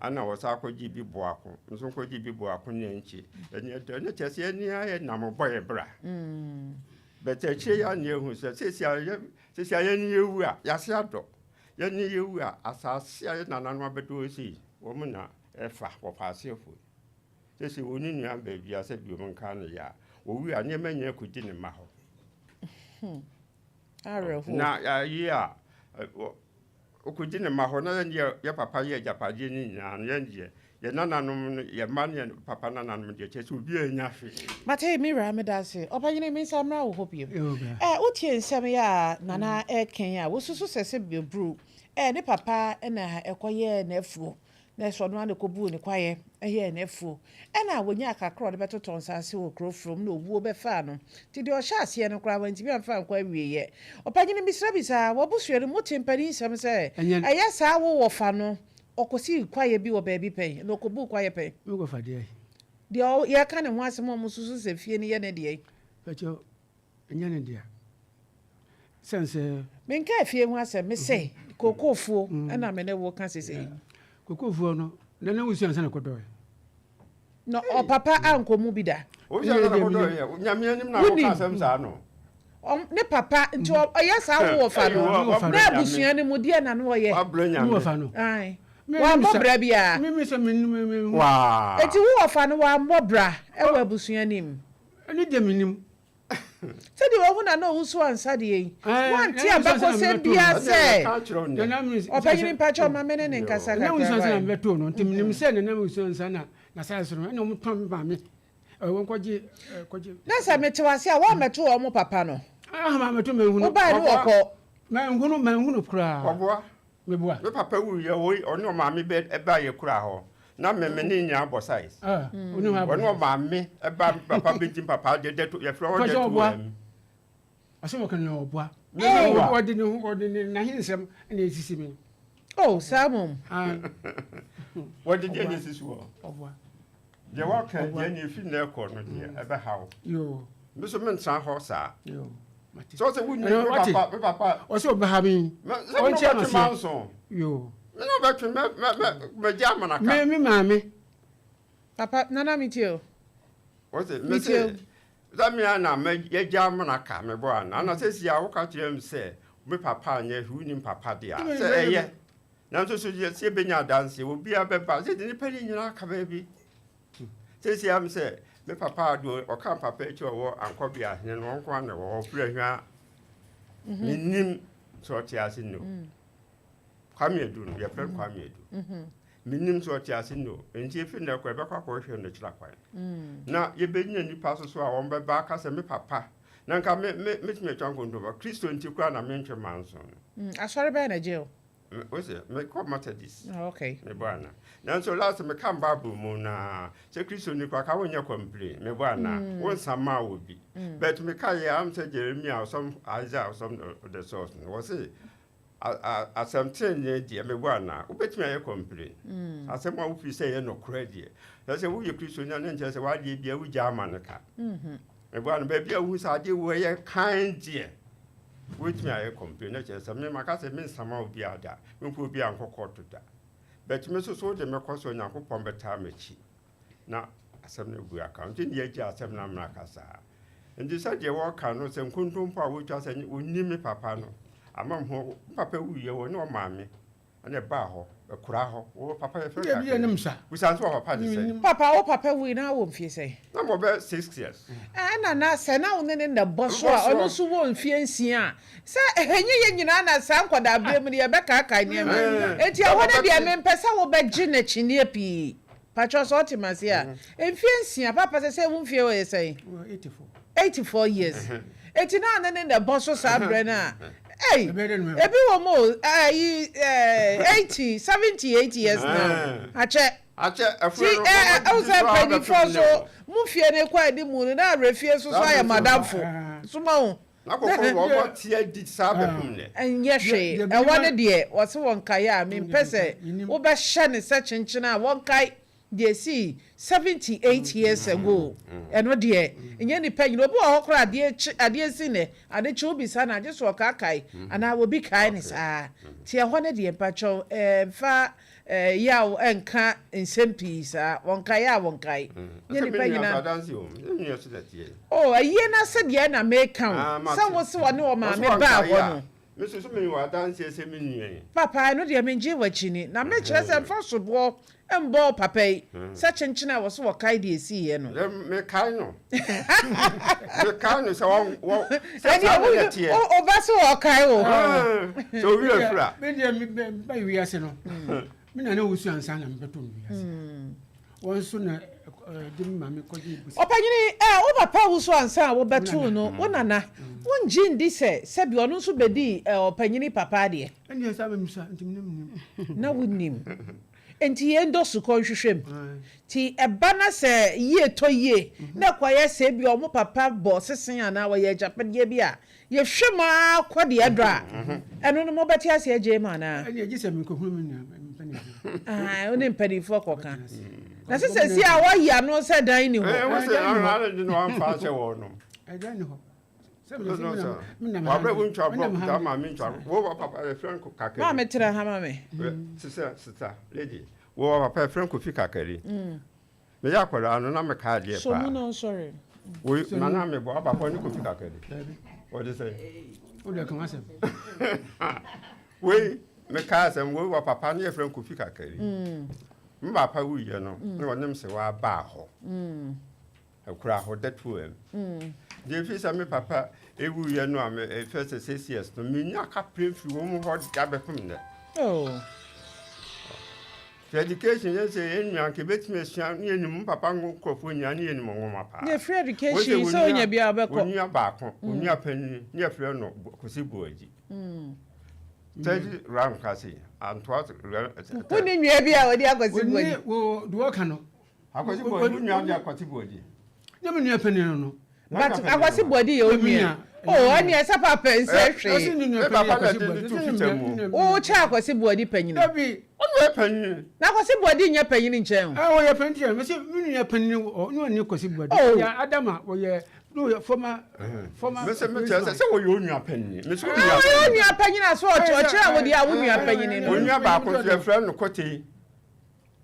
D: ana wɔsa akɔgye bi boako nso nkɔgye bi boako ne nkyi ɛne ɛdɔ ne kyerɛ sɛ yɛne a yɛnam bɔ yɛ bra bɛtɛ akyire yɛ ane ehu sɛ seesi a yɛne yɛwu a yɛase adɔ yɛne yɛwu a asase a yɛ nananom abɛdɔ sei wɔn na ɛfa wɔfa aseɛfo seesi wɔn ne nua baabi a sɛ biom nka no yɛ a wɔwu a nneɛma nyinaa kɔdi ne mma hɔ.
B: Awerɛhoɔ.
D: Na ayi a ɔkɔdi ne mma hɔ na yɛn deɛ yɛ papa yɛ agyapadeɛ no nyinaa no yɛn deɛ. Yɛn nananom no, yɛn mma ne yɛn papa nananom deɛ, kyerɛ sɛ obiara nnya hwee.
B: Mate, me wura, meda ase. Ɔpanyini, me nsa mmra wo hɔ bio. Ɛ, wotie nsɛm yi a Nana reka yi a, wosusu sɛ sɛ Beburu, ɛ, ne papa na ɛkɔyɛɛ n'afuo, na ɛsɛ ɔno ara na ɛkɔbuu ne kwaeɛ yɛɛ n'afuo, ɛna wɔnyaa kakra a ɔde bɛtotɔ nsaase wɔ kuro foforɔ mu na owuo bɛfaa no. Nti deɛ ɔhyɛɛ aseɛ no koraa wantumi amfa ankɔ awieeɛ. Ɔpanyini, mesrɛ bisa, w'abusua no mu wote mpaninsɛm sɛ ɛyɛ saa wo wɔfa no Ɔkɔsii kwaeɛ bi wɔ baabi pɛn, na ɔkɔbuu kwaeɛ pɛn.
C: Me wɔfa deɛ.
B: Deɛ yɛreka ne ho asɛm a wɔsusu sɛ fie no yɛ ne deɛ yi.
C: Pakyɛ, ɛnyɛ ne dea. Sɛn sɛ.
B: Menkaa fie ho asɛm, mese kookoofuo na me ne wo ka sesei.
C: Kookoofuo no, na na wosua ansa na kɔdɔɛ.
B: Na ɔpapa ankɔ mu bi da.
D: Nyame anim na woka asɛm saa no.
B: Ne papa nti ɔyɛ saa wo wɔfa no na abusua no mu deɛ na no ɔyɛ.
C: Wo wɔfa no.
B: Wammɔ bra biara. Eti wo wɔfa no wammɔ bra ɛwɔ abusua no mu.
C: Ɛno deɛ menim.
B: Sɛdeɛ wahu na na ɔwusu ansa deɛ yi, wante abakɔsɛm biara sɛ ɔpanyini mpakyɛw ma me ne ne nkasa
C: kakra wae. Nana Wusu bɛtoo no nti menim sɛ Nana Wusu ansa na n'asase no ɛna wɔn tɔn me maame wɔn kɔgye kɔgye.
B: Na sɛ mete wase a wɔammɛto wɔn papa no.
C: Ah mammɛto manhunu.
B: Wobae no wɔkɔ.
C: Manhunu manhunu koraa.
D: Kɔboa.
C: Meboa.
D: Me papa wuiɛ ɔne ɔmaame bɛ ba yɛ kura hɔ na me me ne nyinaa bɔ size. Ɔne ɔmaame ba papa bɛ di papa de dɛ to yɛfrɛ hɔ dɛ to ɛm.
C: Ɔsɛ wɔka no ɔboa. Ɔde ne ho ɔde ne n'ahensɛm na esisi me.
B: Oh saa mom.
D: Wɔde deɛ na esisi wɔ.
C: Ɔboa.
D: Deɛ wɔka deɛ na efi na ɛkɔ no deɛ ɛbɛha wo.
C: Yoo.
D: Me so mentena hɔ saa. Yoo. Sɛ ɔsɛ wonni me papa me papa.
C: Ɔsɛ ɔbɛha me.
D: Sɛ me na ɔbɛtwe manso.
C: Yoo.
D: Me na ɔbɛtwe mɛ mɛ mɛ mɛgye amana ka.
C: Me me maame.
B: Papa nana me tie o.
D: Wɔsɛ me se sɛ me ana mɛ yɛgye amana ka me bɔ ana ana sɛ si a woka kyerɛ me sɛ me papa anyɛ hwee wonim papa deɛ a sɛ ɛyɛ. Nanso so yɛ sɛ yɛbɛnya adanseɛ? Obiara bɛba. Sɛ nnipa no nyinaa ka baabi. Seesei am sɛ me papa deɛ ɔka papa akyi ɔwɔ Ankɔbea hene no ɔnko ara na ɛwɔ hɔ ɔfiri ahwia mhm. menim sɛ ɔte ase no mm. Kwame Adu no yɛfrɛ no mhm. Kwame Adu mhm. menim sɛ ɔte ase no nti efi nnɛ kɔ ɛbɛkɔ akɔhwehwɛ no kyerɛ kwan mm. na yɛbɛnya nnipa so so a wɔn bɛba aka sɛ me papa na nka me me metumi atwa nkontompa Kristo nti koraa na mentwe manso no
B: mm, asɔre bɛyɛ na gye o
D: Wose mekɔ Methodist.
B: Oh, okay.
D: Mebɔ ana. Nanso last meka Bible mu na sɛ Kristo ni koraa ka wonyɛ complain. Mebɔ ana. Mm. Wo nsa maa wɔ bi. Mm. But meka yɛ am sɛ Jeremiah or some Isaiah or some the source no. Wɔse asɛm tenenee deɛ mebɔ ana. Wobɛtumi ayɛ complain. Mm. Asɛm a wofiri sɛ ɛyɛ nokorɛ deɛ. Sɛ sɛ woyɛ Kristo ni a ne nkyerɛ sɛ w'adeɛ bia wogya ama no ka. Mm-hmm. Mebɔ ana baabi a wohu sɛ adeɛ wɔ ɛyɛ kan deɛ. Wobɛtumi ayɛ complain na kyerɛ sɛ me maka sɛ mensama obiara da, menkɔ obiara nkɔ kɔɔto da. But me nso so wode mɛkɔ so Onyankopɔn bɛtaa m'akyi na asɛm no abu aka. Nti ne yɛagya asɛm no amena aka saa. Nti sɛdeɛ wɔka no sɛ nkontompo a wɔtwa sɛ wɔnni me papa no ama me ho, me papa wuiɛ wɔ ne ɔmaame Ɛna ɛbaa hɔ, akuraa hɔ. Wo papa yɛfrɛ no
C: Dabi, ɛnim sa.
D: Busa nso wɔ papa de sɛn?
B: Papa, wo papa wui na wowɔ mfie sɛn?
D: Na mewɔ bɛyɛ 6 years.
B: Ɛna na sɛ na wo ne no na ɛbɔ so a, ɔno nso wɔ mfie nsia a, sɛ ɛnyɛ yɛn nyinaa na saa nkwadaa berɛ mu no yɛbɛkaakae nneɛma. Enti ɛhɔ no deɛ mempɛ sɛ wobɛgye no akyinnyeɛ pii. Pakyɛw sɛ ɔte m'ase a. Mfie nsia, papa sɛ sɛ wo mfie yɛ sɛn?
C: 84.
B: 84 years. Eti na ne ne na ɛbɔ so saa berɛ no a, ei, ebi wɔ mu o, ɛyi, 80, 78 years now. Akyɛ.
D: Akyɛ,
B: ɛfo no, wɔn ɛwɔ sɛ mpanyinfoɔ so, mo fie no kɔ anim no, na awerɛfie nso so ayɛ madamfo. So mo ho.
D: Na kɔkɔ wɔ ɔbɔ tia di saa bɛpem nɛ.
B: Ɛnyɛ hwee. Ɛhɔ no deɛ, wɔse wɔnkae a, mempɛ sɛ wobɛhyɛ no sɛ kyenkyen a wɔnkae deɛ ɛsii 78 years ago. Ɛno deɛ, ɛnyɛ nnipa nyina. Obi wɔ hɔ koraa a, adeɛ kye, adeɛ si nnɛ, ade kye wobisa no a, gye sɛ ɔkaakae anaa obi kae no saa. Nti ɛhɔ no deɛ, mpakyɛw, mfa yaw nka nsɛm pii saa. Wɔnkae a wɔnkae. Nyɛ nnipa nyina. Oh, ayie no ase deɛ na meka o. Sɛ wo se wɔne ɔmaame baa hɔ no. Papa, ɛno deɛ mengyee w'akyini. Na mekyerɛ sɛ mfa soboɔ mbɔ wo papa yi sɛ kyenkyen a wɔse wɔkae deɛ ɛsiiɛ no.
D: Mekae no. Mekae no sɛ wɔ sɛ saa na ɛteɛ.
B: Wo ba se wɔkae wo.
D: Sɛ owi afira.
C: Me deɛ me ba wiase no. Me nana wusu ansa na mebɛtɔ no wiase. Wɔn nso na ɛde me maame kɔgye busa.
B: Ɔpanyini, ɛ, wo papa wusu ansa a wobɛtoo no, wo nana, wongye ndi sɛ sɛbi ɔno nso bɛdii ɛ, ɔpanyini papa adeɛ?
C: Ɛnneɛ saa bɛmisa, nti me na menim.
B: Na wonim. Enti yɛndɔ sukɔ nhwehwɛ mu. Nti ɛba na sɛ yie tɔ yie na ɛkɔyɛ sɛ ebia wɔn papa bɔ sese anaa wɔyɛ agyapadeɛ bi a, yɛhwɛ mu ara kɔ deɛ ɛdɔ a, ɛno no mobɛte aseɛ agyae mu anaa?
C: Ɛnneɛ gye sɛ mekɔhunu me nua mpanimfoɔ.
B: Ae, wo ne mpanimfoɔ kɔka. Na sɛ seesei a wɔayi ano sɛ dan nni hɔ.
D: Ɛɛ, wo sɛ wɔamfa ahyɛ wɔn no.
C: Ɛdan nni hɔ.
D: Wabɛ wo ntwa bɔ da ma me ntwa wo wa papa yɛ fɛn kakari.
B: Maa me tena ha ma me.
D: Sisa sisa lady wo wa papa yɛ fɛn kofi kakari. Me yɛ akɔla no na me ka adeɛ paa.
B: So mu na ɔsɔre.
D: Wo na na me bɔ aba kɔ ne kofi kakari. Wɔde sɛ.
C: Wo de kan asɛm.
D: Wei me ka asɛm wo wa papa ne yɛ fɛn kofi kakari. Me papa wu yɛ no na ɔnim sɛ wa ba hɔ. Ɛkura hɔ da tuam. Deɛ ɛfiri sɛ me papa ɛwuiɛ no a mefɛ sɛ six years no menya kaprɛ mfiri wɔn mu hɔ da bɛpem nnɛ.
B: Oh.
D: Sɛ education yɛ sɛ yɛn nua nka ebɛtumi asua ne yɛnim papa nkurɔfoɔ nyinaa ne yɛnim nwoma paa.
B: Ne free education sɛ onya bi a ɔbɛkɔ.
D: Onua baako onua panyin ne yɛfrɛ no Kwasi Boagyi. Third round kase antoa.
B: Wonni nua bi a wɔde Akwasi Boagyi.
C: Wɔni wɔ deɛ ɔka no.
D: Akwasi Boadi, wo nua de Akwasi Boadi.
C: Nyɛ me nua panin no no.
B: But Akwasi Boadi yɛ wo nua. Oh, ɛne ɛsɛ papa nsɛ hwee.
D: Me papa na de ne tu fita mu.
B: Wo kyɛ Akwasi Boadi panyin.
C: Dabi.
D: Ɔno yɛ panyin.
B: Na Akwasi Boadi nyɛ panyin nkyɛn o.
C: Ɛ ɔyɛ panyin kyɛn. Mese me nua panyin ɔ ne ɔne Kwasi Boadi. Oh. Ɔyɛ Adama ɔyɛ no ɔyɛ former former.
D: Mese me kyerɛ sɛ sɛ ɔyɛ onua panyin. Mese onua panyin.
B: Ɔyɛ onua panyin a so ɔkyerɛ wo deɛ a wo nua panyin no.
D: Onua baako nso yɛfrɛ no Kotei.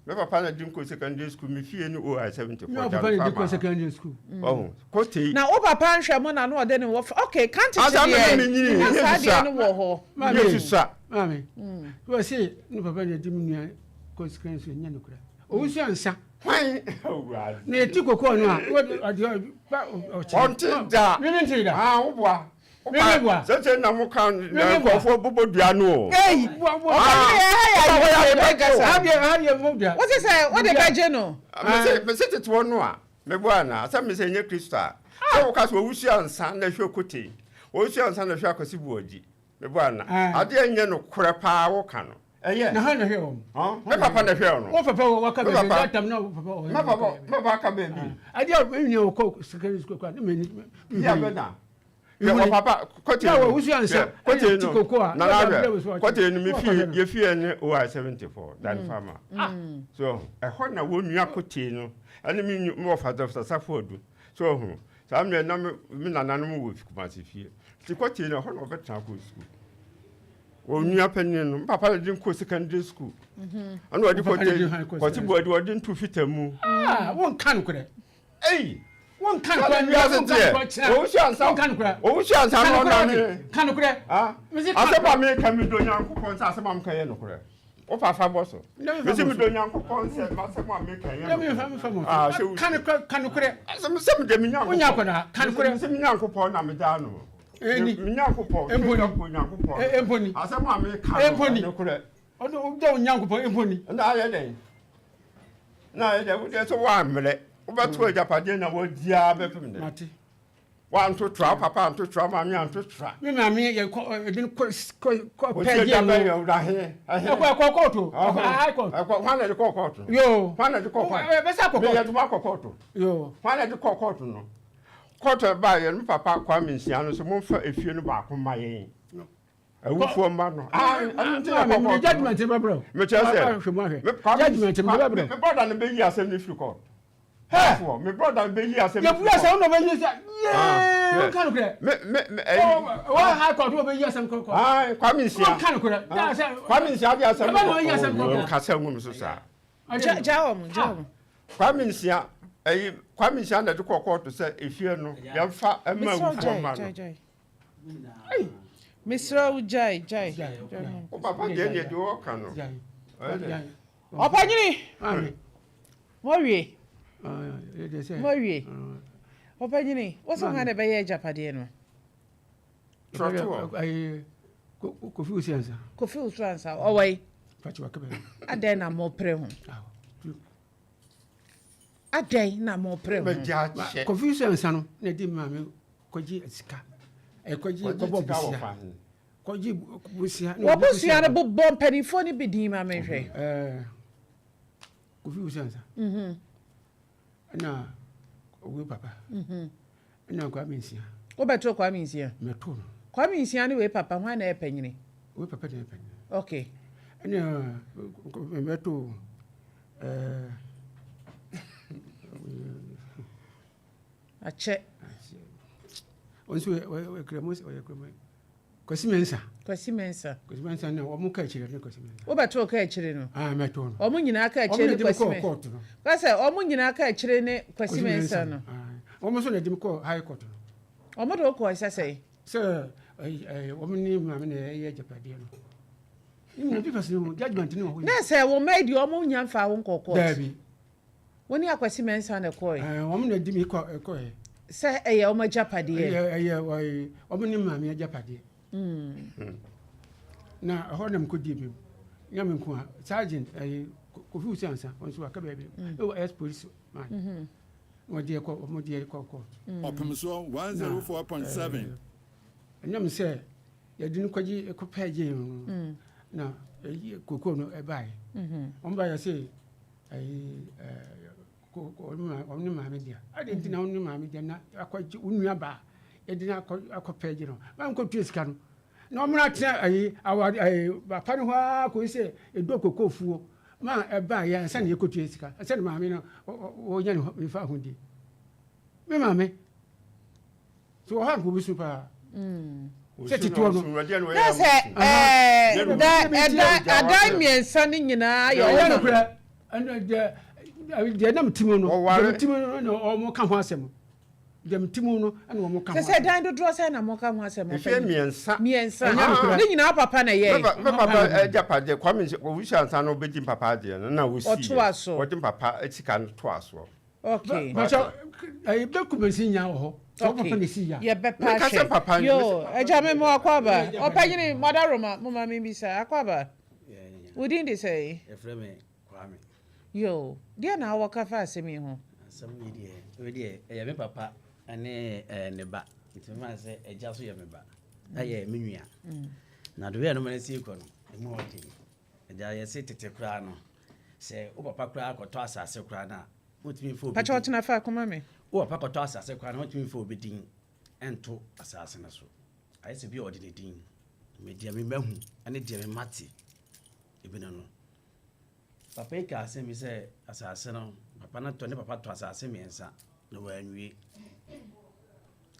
D: Me papa na di nkɔ secondary school me fie ne OI 74
C: Me papa na di kɔ secondary school.
D: Ɔho kɔtei.
B: Na wo papa nhwɛ mo na na ɔde ne wɔ fa okay kan tete deɛ na saa deɛ no wɔ hɔ.
C: Maame
D: yɛ susua.
C: Maame wɔ se ne papa na di me nua kɔ secondary school nyɛ no kura. Owu so ansa.
D: Hwan awurade.
C: Na eti koko no a ɔde ɔde ɔkyerɛ.
D: Ɔnte da.
C: Ne ne nte da.
D: Ah wo boa.
C: Meme boa.
D: Sese na mo ka na nkurɔfoɔ bobɔ dua no o.
B: Ei! Ɔbɛgye yɛ ha yɛ ayɛ bɛ kasa.
C: Ha deɛ ha deɛ bobɔ dua.
B: Wosi sɛ wode bɛgye no.
D: Mese mese tete hɔ no a meboa anaa sɛ mese nyɛ Kristo a sɛ woka sɛ owusu ansa na hwɛ kote owusu ansa na hwɛ akwasi buɔgyi meboa anaa adeɛ nyɛ no korɛ paa woka no. Ɛyɛ.
C: Na hwan na hwɛ wɔn?
D: Me papa na hwɛ wɔn.
C: Wo papa wɔ waka baabi that time na wo papa wɔ.
D: Me papa me papa aka baabi.
C: Adi a me nua wɔ secondary school kora ne me ni.
D: Yɛ bɛ na. Yɛ wɔ papa kɔte no.
C: Yɛ wɔ wusu ansa.
D: Kɔte no. Nana ahwɛ kɔte no me fie yɛ fie ne OI 74 dan fama. So ɛhɔ na wɔn nua kɔte no ɛne me me wɔ fa Dr. Safo Adu. So ho saa mmerɛ na me me nananom wɔ Kumasi fie. Ti kɔte no ɛhɔ na ɔbɛtena kɔ sukuu. Onua panyin no, papa no de nkɔ secondary school.
B: Mhm.
D: Ɛna ɔde kɔte kɔte bu ɔde ɔde nto fita mu.
C: Ah, wonka nokorɛ.
D: Ei!
C: Wonka nokorɛ.
D: Wiase teɛ. Owusu ansa.
C: Wonka nokorɛ.
D: Owusu ansa na ɔna ne.
C: Ka nokorɛ.
D: Ah. Asɛm a meka mi do Nyankopɔn sɛ asɛm a meka yɛ nokorɛ. Wo papa bɔ so. Mesi mi do Nyankopɔn sɛ masɛm a meka yɛ nokorɛ.
C: Ah, sɛ wusu. Ka nokorɛ, ka nokorɛ.
D: Asɛm sɛ mede me Nyankopɔn.
C: Wonya akɔdaa, ka nokorɛ.
D: Mesi me Nyankopɔn na meda no.
C: Eni.
D: Me Nyankopɔn.
C: Emponi.
D: Nyankopɔn.
C: Emponi.
D: Asɛm a meka no.
C: Emponi.
D: Nokorɛ.
C: Ɔno wogya wo Nyankopɔn emponi.
D: Na ayɛ dɛn? Na ayɛ dɛn? Wodeɛ sɛ woammrɛ. Wobɛto agyapadeɛ na woadi ara bɛpem dɛ.
C: Mate.
D: Wanto tra, wo papa anto tra, wo maame anto tra.
C: Me maame yɛ kɔ ɛde no kɔ kɔ kɔ pɛɛ gye no.
D: Ɔsi ɛda bɛyɛ ɔda he.
C: Ɛkɔ ɛkɔ kɔɔto. Ɛkɔ high court.
D: Ɛkɔ hwan na ɛde kɔ kɔɔto?
C: Yoo.
D: Hwan na ɛde kɔ kɔɔto?
C: Ɛbɛsa kɔ kɔɔto.
D: Meyɛ duma kɔ kɔɔto.
C: Yoo.
D: Hwan na ɛde kɔ kɔɔto no? Kɔɔto a ɛbaeɛ no, me papa Kwame Nsia no sɛ momfa efie no baako mma yɛn. Awufoɔ mma no. Ah, ɛno nti na kɔ kɔɔto.
C: Judgment bɛbrɛ o.
D: Mekyerɛ sɛ,
C: me Kwame,
D: me brɔda no bɛyi asɛm no firi kɔɔto. Hɛ! Me brɔda no bɛyi asɛm no firi kɔɔto.
C: Yɛbu asɛm na ɔbɛyi sɛ, yee, wonka nokorɛ.
D: Me, me, me, ɛyi.
C: Wɔ high court wɔbɛyi asɛm kɔ kɔɔto.
D: Ah, Kwame Nsia.
C: Wonka nokorɛ.
D: Kwame Nsia de asɛm no
C: kɔ.
D: Ɔbɛma ɔyi asɛm kɔ. Ɔnkasa ngu me so saa.
B: Gya wɔn, gya wɔn.
D: Kwame Nsia, ɛyi, Kwame Nsia na ɛde kɔɔ kɔɔto sɛ efie no yɛmfa mma awufoɔ mma no.
B: Mesrɛ wo gyae, gyae.
D: Wo papa deɛ deɛ deɛ ɔka no.
B: Ɔpanyini, moawie, moawie. Ɔpanyini, wo sɛ hwan na ɛbɛyɛ agyapadeɛ no?
D: Trɔtoɔ.
C: Kofi Owusu Ansa.
B: Kofi Owusu Ansa, ɔwɔ yi? Adɛn na mopere ho? Adɛn na mopere ho?
C: Kofi sɛ nsa no na ɛdi maame kɔgye sika. Ɛkɔgye kɔbɔ busia. Kɔgye busia.
B: Wɔbusua no bobɔ mpanimfoɔ no bi din ma menhwɛ.
C: Kofi wusu ansa. Ɛna owu papa. Ɛna Kwame Nsia.
B: Wobɛto Kwame Nsia?
C: Mɛto no.
B: Kwame Nsia ne wei papa hwan na ɛyɛ panyini?
C: Wei papa na ɛyɛ panyini.
B: Okay.
C: Ɛna mɛto ɛɛ.
B: Akyɛ.
C: Ɔnso ɔyɛ kramo ɔyɛ kramo. Kwasi Mensah.
B: Kwasi Mensah.
C: Kwasi Mensah na wɔn ka akyire ne Kwasi Mensah.
B: Wobɛto ka akyire no.
C: Ah mɛto no.
B: Wɔn nyinaa ka akyire ne Kwasi
C: Mensah. Wɔn na no.
B: Kasɛ wɔn nyinaa ka akyire ne Kwasi Mensah no.
C: Wɔn nso na ɛde mi kɔ high court no.
B: Wɔn de wo kɔ ɛsɛ sɛ.
C: Sɛ ɛɛ wɔn ne maame na ɛyɛ agyapadeɛ no. Ne mu papers no judgement ne wɔ hɔ.
B: Na sɛ wɔn mma yi deɛ wɔn nya nfa wo nkɔ court.
C: Daabi.
B: Wo ne Akwasi Mensah na ɛkɔe.
C: Ɛɛ, wɔn na ɛdi mi kɔ ɛkɔɛ.
B: Sɛ ɛyɛ wɔn agyapadeɛ.
C: Ɛyɛ ɛyɛ wɔyi wɔn ne maame agyapadeɛ. Mm. Na ɛhɔ na mekɔ die bi mu. Nya me nko a sergeant ɛyi Kofi Wusu Ansa wɔn nso waka baabi. Mm. Ɛwɔ ex police man. Mm-hmm. Na wɔde ɛkɔ wɔn de ɛkɔ court.
E: Mm. Ɔpemsoɔ 104.7.
C: Ɛnam sɛ yɛde no kɔgye ɛkɔ pɛɛ gye no. Mm. Na ɛyi koko no ɛbaeɛ. Mm-hmm. Wɔn ba yɛ sɛ. Ayi ɛɛ ko ko ɔno ne maame dea. Adɛn nti na wo ne maame dea na akɔgye wo nua baa yɛde no akɔ akɔpɛ gye no mankɔtua sika no na ɔmo atena ayi awa ayi papa no hɔ ara kɔsi sɛ edu kokofuo ma ɛbaa yɛ ansa na yɛkɔtua sika ansa na maame no wɔnya ne ho fa ahodie me maame. So wɔ hɔ a nka obesu paa. Sɛ tetoɔ no.
B: Na sɛ ɛɛ da ɛda adan mmiɛnsa no nyinaa yɛ
C: ɔwɔ. Ɛyɛ nokorɛ ɛnna deɛ deɛ nam ti mu no deɛ ti mu no na wɔn ka ho asɛm deɛ ti mu no na wɔn ka ho asɛm.
B: Sɛ sɛ dan dodoɔ sɛ na wɔn ka ho asɛm.
D: Mfie mmiɛnsa.
B: Mmiɛnsa ne nyinaa papa na ɛyɛ.
D: Me papa agyapadeɛ Kwame Owusu ansa na ɔbɛdi papa adeɛ no na wɔsi yɛ.
B: Ɔtoa so.
D: Wɔde papa sika no toa soɔ.
B: Okay.
C: Bàtà ɛyɛ bɛ kumasi nya wɔ hɔ. Sɛ
B: Okay.
C: papa na esi ya.
B: Yɛbɛpa
D: Meka sɛ
B: ahwɛ.
D: papa
B: Yo, agya me mo akwaaba. Ɔpanyini Mother Roma, mo ma me bisa. Akwaaba. Wo din de sɛn?
F: Yɛfrɛ me Kwame.
B: Yo, deɛ na wowɔ ka fa asɛm yi ho?
F: Asɛm yi deɛ, wei deɛ ɛyɛ me papa ne eh, ne ba. Nti mema sɛ agya so yɛ me ba. Ɛyɛ me nua. Na de wei a noma no si kɔ no, ɛmu ɔden. Agya yɛse tete koraa no, sɛ wo papa koraa kɔtɔ asase koraa no a, wontumi mfa obi
B: Pakyɛ
F: din.
B: ɔtena faako ma me.
F: Wo papa kɔtɔ asase koraa no, wontumi mfa obi din nto asase no so. Ayɛ sɛ bi a ɔde ne din. Me deɛ me mahu ne deɛ me mate ebi no no. Papa yi kaa asɛm bi sɛ asase no, papa no tɔ ne papa tɔ asase mmiɛnsa na wanwie.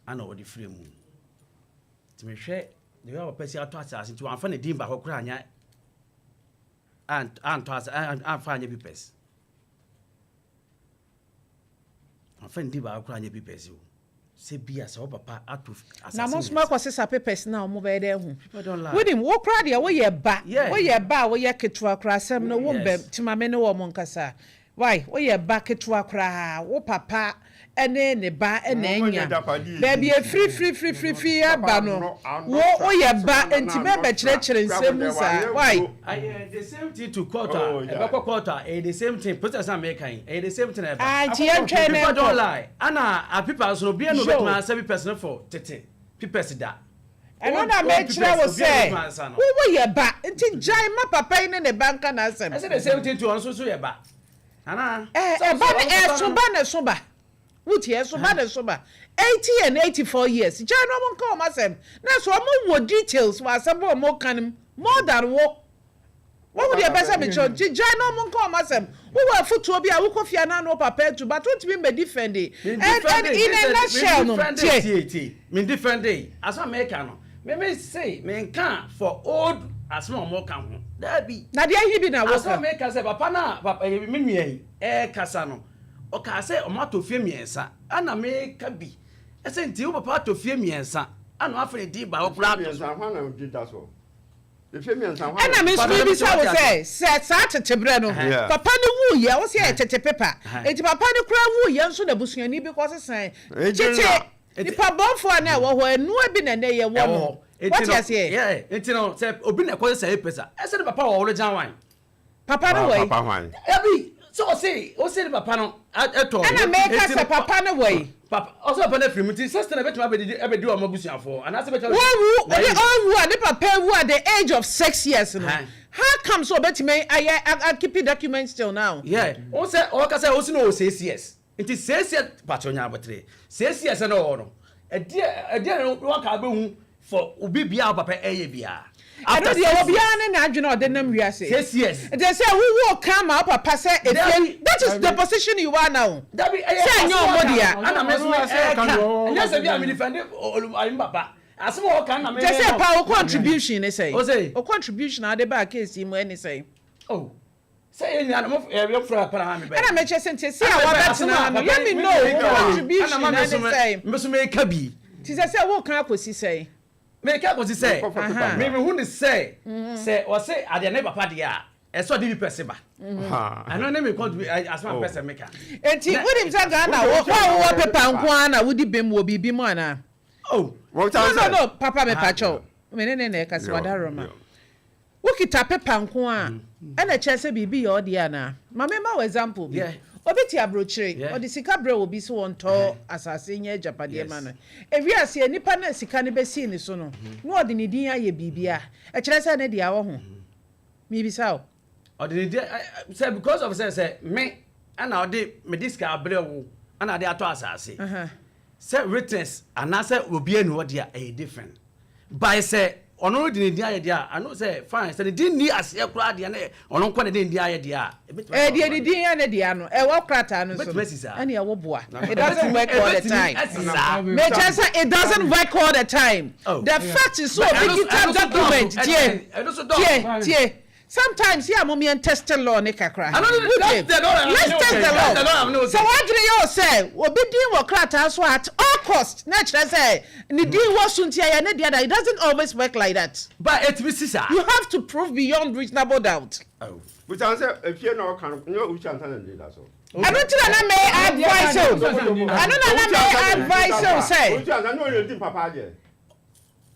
F: Ana ɔde firi mu. Nti mehwɛ the way a papa si atɔ asase nti wamfa ne din baako koraa anyɛ antɔ asase amfa anyɛ papers. Wamfa ne din baako koraa anyɛ papers o. Sɛ bi a sɛ wo papa ato asase
B: Na mo nso moakɔ sesa papers no a wɔn bɛyɛ dɛ ahu.
F: People don't lie.
B: Wonim, wo koraa deɛ woyɛ ba,
F: Yeah.
B: woyɛ ba a woyɛ ketewa koraa asɛm no wo mbɛm,
F: Yes.
B: nti ma me ne wɔn nkasa. Wai, woyɛ ba ketewa koraa, wo papa ne ne ba na anya. Baabi a ɛfiri firi firi firi firi aba no, wo woyɛ ba nti mɛbɛkyerɛkyerɛ nsɛm mu saa. Wai.
F: Ɛyɛ the same thing to court a, ɛbɛkɔ court a, ɛyɛ the same thing, process a meka yi, ɛyɛ the same thing a ɛba.
B: Ah, nti yɛntwɛn na
F: People don't
B: ɛnkɔ.
F: lie. Ana a papers no, obiara na
B: Yo.
F: obetumi ansa papers no for tete papers da.
B: Ɛno
F: Old
B: na
F: old
B: mekyerɛ
F: papers,
B: wo
F: obiara na
B: sɛ,
F: obetumi ansa no.
B: wo woyɛ ba, nti gyae ma papa yi ne ne ba nka n'asɛm.
F: Ɛsɛ the same thing to ɔno nso so yɛ ba. Ana?
B: Ɛɛ,
F: Sɛ
B: ɛba
F: ɔso
B: no,
F: ɔno papa
B: ɛso
F: no.
B: ba na ɛso ba. Wotie, ɛso ba na ɛso ba. 80 and 84 years, gyae na wɔn nka wɔn asɛm. Na so wɔn wɔ details wɔ asɛm a wɔn ka no mu more than wo. Wohu deɛ ɛpɛ sɛ mekyerɛ wo? Nti gyae na wɔn nka wɔn asɛm. Wowɔ afutuo bi a wokɔ fie a na ne wo papa atu but wontumi mmɛ defend
F: Me
B: and and
F: defend
B: in a nutshell no, tie.
F: tie tie me defend asɛm a meka no me me se me nka for old asɛm a wɔn ka ho daabi.
B: Na deɛ ahi bi na
F: Asɛm a
B: woka.
F: meka sɛ papa no a papa ɛyɛ me nua yi ɛrekasa no ɔkaa sɛ wɔn atɔ fie mmiɛnsa ɛna meka bi ɛsɛ nti wo papa atɔ fie mmiɛnsa ɛna wafa ne din baako koraa ato so.
D: Mmiɛnsa hwan na ɔdi da so?
B: Ɛna me nso mebisa wo sɛ, sɛ saa tete berɛ no, papa no wuiɛ, wo sɛ ɛyɛ tete pepa, enti papa no koraa wuiɛ nso na busuani bi kɔsesae? Tete nipa bɔnfoɔ a na ɛwɔ hɔ, ɛnoa bi na ɛnɛ yɛwɔ no. Wote aseɛ?
F: Nti no, sɛ obi na ɛkɔsesae pesa, ɛsɛ ne papa wɔ original one.
B: Papa no wɔ yi.
D: Papa hwan?
F: Dabi, sɛ ɔse ɔse ne papa no ɛtɔ.
B: Ɛna meka sɛ papa no wɔ yi.
F: Papa ɔsɛ papa no afiri mu nti sister na bɛtumi abɛdidi abɛdi wɔn abusuafoɔ anaasɛ bɛtumi.
B: Wɔwu ɔde ɔwu a ne papa awu at the age of 6 years no. How come so ɔbɛtumi ayɛ akeep documents till now?
F: Yeah, wɔn sɛ ɔka sɛ ɔsi na ɔwɔ 6 years nti 6 years pàtó nya abotire 6 years na ɔwɔ no ɛdeɛ ɛdeɛ na wɔn ka abɛhu for obi bia a papa ɛyɛ bia.
B: Ɛno deɛ, obiara ne n'adwene a ɔde nam wiase.
F: 6 years.
B: Nti sɛ wowo ka ma wo papa sɛ efie, that is the position you are now.
F: Dabi, ɛyɛ
B: sɛ ɛnyɛ ɔmo dea.
F: Ɛna mi nso ɛka ɛnyɛ sɛ bi a mi defend ɔlum ayi papa asɛm a ɔka na mi.
B: Kyɛ sɛ pa o contribution ne sɛ.
F: O sɛ.
B: O contribution a ɔde ba case yi mu ɛne sɛ.
F: Oh, sɛ yɛn nyinaa mo yɛ yɛ fura pɛrɛ ha mi bɛyɛ.
B: Ɛna mɛkyɛ sɛ nti sɛ a wabɛtena ha no, let me know wo contribution na ne sɛ.
F: Mbɛ so meka bi.
B: Ti sɛ wo kan akɔsi sɛ.
F: Meka akɔsi sɛ mi mi hu ni sɛ ɔsɛ adeɛ ne papa deɛ a, ɛsɛ ɔde bi pɛ se ba, ɛno ne mi contribute asɛm a pɛ sɛ meka.
B: Eti wonim sɛ Ghana wo a wowɔ paper nko ara na wodi bem wɔ biribi mu anaa?
F: Oh.
B: No, papa, me pakyɛw, me ne na ɛka sɛ wadaroma wokita paper nko a ɛna kyerɛ sɛ biribi yɛ ɔdeɛ anaa? Ma me ma wo example bi. Obi te aburokyire, ɔde sika brɛ obi sɛ wɔntɔ asase nyɛ agyapadeɛ ma no. Ewiase nipa na sika no bɛsii ne so no na ɔde ne din ayɛ biribi a ɛkyerɛ sɛ ne deɛ awɔ ho miribisa o.
F: Ɔde ne din sɛ because of sɛ me ɛna ɔde me de sika abrɛ wo ɛna ɔde atɔ asase sɛ witness anaasɛ obi ani hɔ deɛ, ɛyɛ different by sɛ ɔno no de ne din ayɛ deɛ a, ano sɛ fine sɛ ne din ni aseɛ koraa deɛ ne ɔno nkɔ ne din ayɛ deɛ a.
B: Ɛɛ, deɛ ne din yɛ ne deɛ no ɛwɔ krataa no so no ɛne ɛwɔ boa. It doesn't work all the time. Mekyɛ sɛ it doesn't work all the time. Oh. The fact is so obi kita document, tie, tie, tie, sometimes yɛ a mo yɛn test law ne kakra. Let's test the law. Sɛ wadwene yɛ o sɛ obi din wɔ krataa so at all cost na kyerɛ sɛ ne din wɔ so nti ɛyɛ ne deɛ da, it doesn't always work like that.
F: But etumi si saa.
B: You have to prove beyond reasonable doubt.
D: Busan sɛ efie na ɔka no nyɛ owusu ansa na ne da so.
B: Ɛno ti na na mɛ advice o, ɛno na na mɛ advice o sɛ.
D: Owusu ansa na ɔyɛ di papa adeɛ.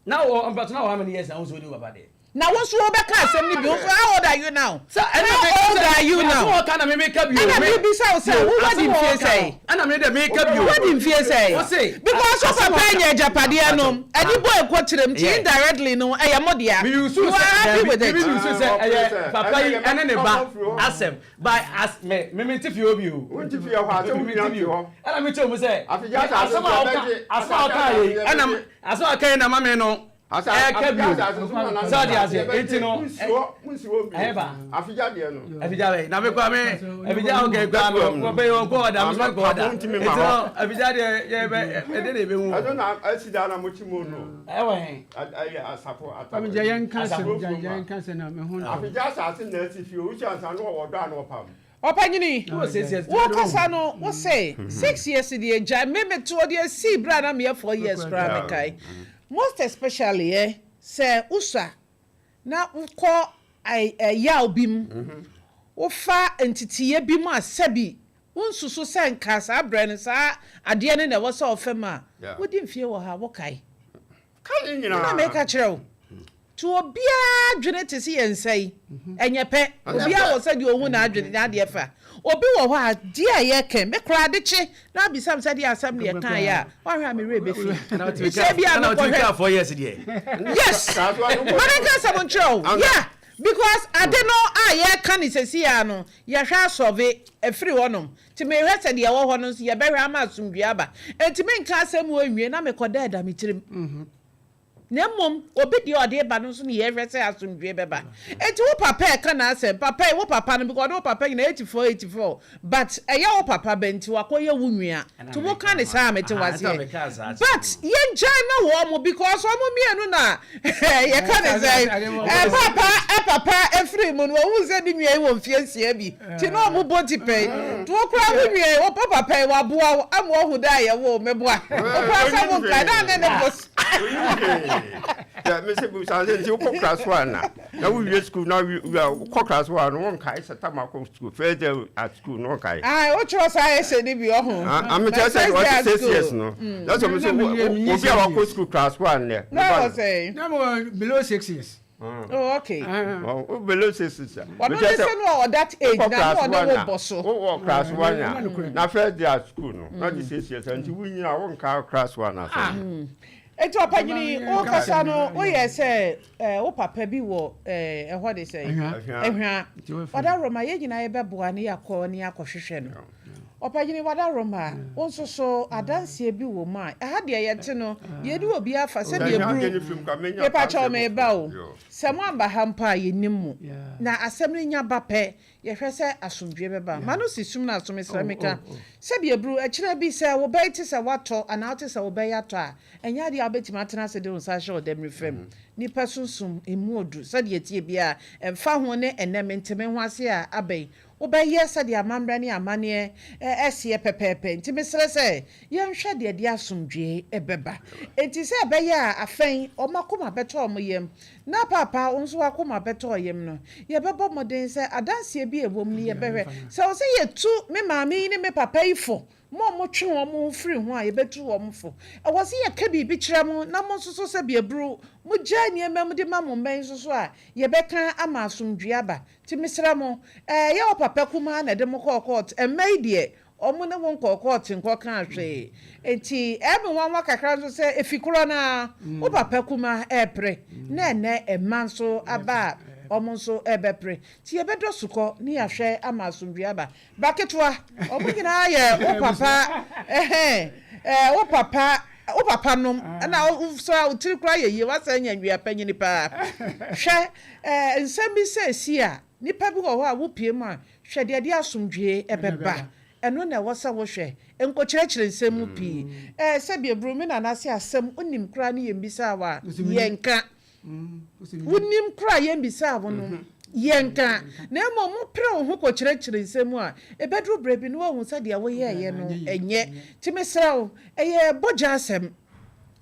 F: Na wɔ mpɛtɔ na wɔ how many years na wɔn nso di papa deɛ?
B: Na wo nso wobɛka asɛm no bi. Wo nso, how old are you now? How old are you now?
F: Asɛm ɔka na mi mi ka bi o.
B: Ɛna mi bisa wo sɛ wo wadi mfie sɛn?
F: Ɛna mi de mi ka bi o.
B: Wadi mfie sɛn? Because wo papa nya agyapadeɛ no ɛde bɔ ekɔ kyerɛ mu ti, indirectly no ɛyɛ mo dea. You are happy with it.
F: Mi yusu sɛ ɛyɛ papa yi ɛne ne ba asɛm by as me mi ti fi obi o.
D: N ti fi hɔ a sɛ wo nua fi hɔ.
F: Ɛna mi kyerɛ mu sɛ asɛm a ɔka, asɛm a ɔka yɛ yi, ɛna asɛm a ɔka yi na ma mi no ɛka bi o sɛ ɔde aseɛ eti no ɛyɛ
D: Afigya deɛ no.
F: Afigya bɛ na mi kɔ mi afigya ɔkɛ kura mi kɔ bɛ yɛ ɔkɔ ɔda mi sɔ kɔ ɔda eti no afigya deɛ yɛ bɛ ɛde na ebe hu.
D: Ɛno na ɛsi da na mo ti mu no.
F: Ɛwɔ hɛn.
D: Ɛyɛ asafo ata.
C: Kwame gya yɛn ka sɛm, gya yɛn ka sɛm na me ho ntɔ.
D: Afigya asase na ɛsi fie owusu ansa no ɔwɔ dɔ a na ɔpam.
B: Ɔpanyini, wokasa no wo sɛ 6 years deɛ gya me meto deɛ sii berɛ a na meyɛ 4 years koraa mekae. Most especially ɛ sɛ wosua na wokɔ ɛyaw bi mu, wofa nteteyɛ bi mu a sɛbi wonsusu sɛ nka saa berɛ no saa adeɛ no na ɛwɔ sɛ ɔfɛ mu a wodi mfie wɔ ha wokae.
D: Ka ne nyinaa.
B: Na meka kyerɛ wo nti obiara dwene te sɛ yɛn nsa yi ɛnyɛ pɛ. Obiara wɔ sɛ deɛ ohun n'adwene n'adeɛ fa. Obi wɔ hɔ a deɛ a yɛkɛn me koraa de kye na abisa mi sɛ deɛ asɛm deɛ kan yɛ a wahwɛ a me werɛ bɛfi sɛ bi a mekɔhwɛ.
F: 4 years deɛ.
B: Yes, mane nka asɛm nkyerɛ wo, yeah, because ade no a yɛka ne sɛsi ya no yɛhwɛ asɔve afiri hɔnom nti mehwɛ sɛ deɛ ɛwɔ hɔ no nso yɛbɛhwɛ ama asomdwe aba. Nti menka asɛm wɔ nwie na mekɔda ɛda me tirim, na mmom obi deɛ ɔde ba no nso ne yɛhwɛ sɛ asomdwe bɛba. Nti wo papa ɛka n'asɛm, papa yi wo papa no because ɔde wo papa nyina 84 84, but ɛyɛ wo papa bɛ nti wakɔyɛ wo nua nti woka ne saa mete waseɛ, but yɛngyae ma wɔ mo because ɔmo mmienu na yɛka ne sɛ ɛ papa ɛ papa efiri mu no ohun sɛ ne nua yi wɔ mfie 6 bi nti na ɔmo bɔ ti pɛn nti wo kora wo nua yi wo papa yi waboa wo ama ɔhu dɛ ayɛ wo meboa wo kora sɛ wo nkae na ne ne bos.
D: Mese busa sɛ nti wokɔ class one na wowie school na wokɔ class one no wonkae sɛ tam akɔ school first day at school no wonkae?
B: Ah, wotwerɛ saa ɛsɛ ne bi ɔho.
D: Amekyerɛ sɛ ɔte 6 years no that's what mese obi a wakɔ school class one nɛ.
B: Na wɔ sɛ
C: Na mo below 6 years.
B: Oh, okay.
D: Wo below 6 years a.
B: Ɔno ne sɛ no ɔwɔ that age na na ɔne wo bɔ so.
D: Wowɔ class 1 a, na first day at school no, na ɔde 6 years nti wonyina wonka class 1 asɛm.
B: Enti ɔpanyini, wokasa no woyɛ sɛ wo papa bi wɔ ɛhɔ de sɛn? Ɛhwa. Wadaworoma, yɛn nyinaa yɛbɛboa ne yɛakɔ ne yɛakɔhwehwɛ no. Ɔpanyini Wadaroma, wo nso so adanseɛ bi wɔ mu a, ɛha deɛ yɛte no, yɛdi obiara fa sɛdeɛ buru, mepakyɛw meba o, sɛ moamba ha mpo a yɛnim mo, na asɛm no nya ba pɛ, yɛhwɛ sɛ asomdwoeɛ bɛba. M'ano si sum no aso, mesrɛ meka, sɛdeɛ buru, ɛkyena bi sɛ wo ba yi te sɛ woatɔ anaa wote sɛ wo ba yi atɔ a, ɛnyɛ adeɛ a wobɛtumi atena ase de wo nsa ahyɛ ɔdamiri fam. Nnipa sunsum, ɛmu ɔduru, sɛdeɛ ɛteɛ biara, ɛmfa ho ne ɛnnɛ mente me ho ase a aba yi, Wobɛyɛ sɛdeɛ amammerɛ ne amanneɛ seɛ pɛpɛɛpɛ. Enti mesrɛ sɛ yɛnhwɛ deɛ ɛde asomdwoeɛ bɛba. Enti sɛ ɛbɛyɛ a afei wɔn akoma bɛtɔ wɔn yam, na Paapa wo nso w'akoma bɛtɔ wo yam no, yɛbɛbɔ mmɔden sɛ adanseɛ bi a ɛwɔ mu no yɛbɛhwɛ. Sɛ ɛwɔ sɛ yɛtu me maame yi ne me papa yi fo ma wɔtwe wɔn ho firi ho a, yɛbɛtu wɔn fo. Ɛwɔ sɛ yɛka biribi kyerɛ mo na mo nso so sɛ biaburu mogyae nneɛma mu de ma mo mma yi nso so a, yɛbɛka ama asomdwoeɛ aba. Nti mesrɛ mo, ɛyɛ wo papa kumaa na ɛde mo kɔɔ kɔɔt, mma yi deɛ, wɔn ne wo nkɔɔ kɔɔt nkɔkaa hwee. Nti ɛyɛ me nwanwa kakra nso sɛ efi korɔ no ara, wo papa kumaa repere, na ɛnnɛ mma nso aba a wɔn nso rebɛpere. Nti yɛbɛdɔ sukɔ ne yɛahwɛ ama asomdwoeɛ aba. Ba ketewa, wɔn nyinaa yɛ wo papa, ɛhɛn, ɛɛ, wo papa, wo papa nom, ɛna wo sra wo tiri koraa yɛ yie, woasan anya nwia panyini paa. Hwɛ, ɛɛ, nsɛm bi sɛ esi a, nnipa bi wɔ hɔ a wopue mu a, hwɛ deɛ ɛde asomdwoeɛ ɛbɛba. Ɛno na ɛwɔ sɛ wohwɛ. Nkɔkyerɛkyerɛ nsɛm mu pii. Ɛɛ, sɛbi aburo me nana se asɛm wonim koraa ne yɛmmisaa wo a, yɛnka. Wonim koraa a yɛmmisaa wo no, yɛnka. Na mmom wopere wo ho kɔkyerɛkyerɛ nsɛm mu a, ɛbɛduru berɛ bi no woahu sɛ deɛ woyɛeɛ no nyɛ. Nti mesrɛ wo, ɛyɛ bɔgya asɛm.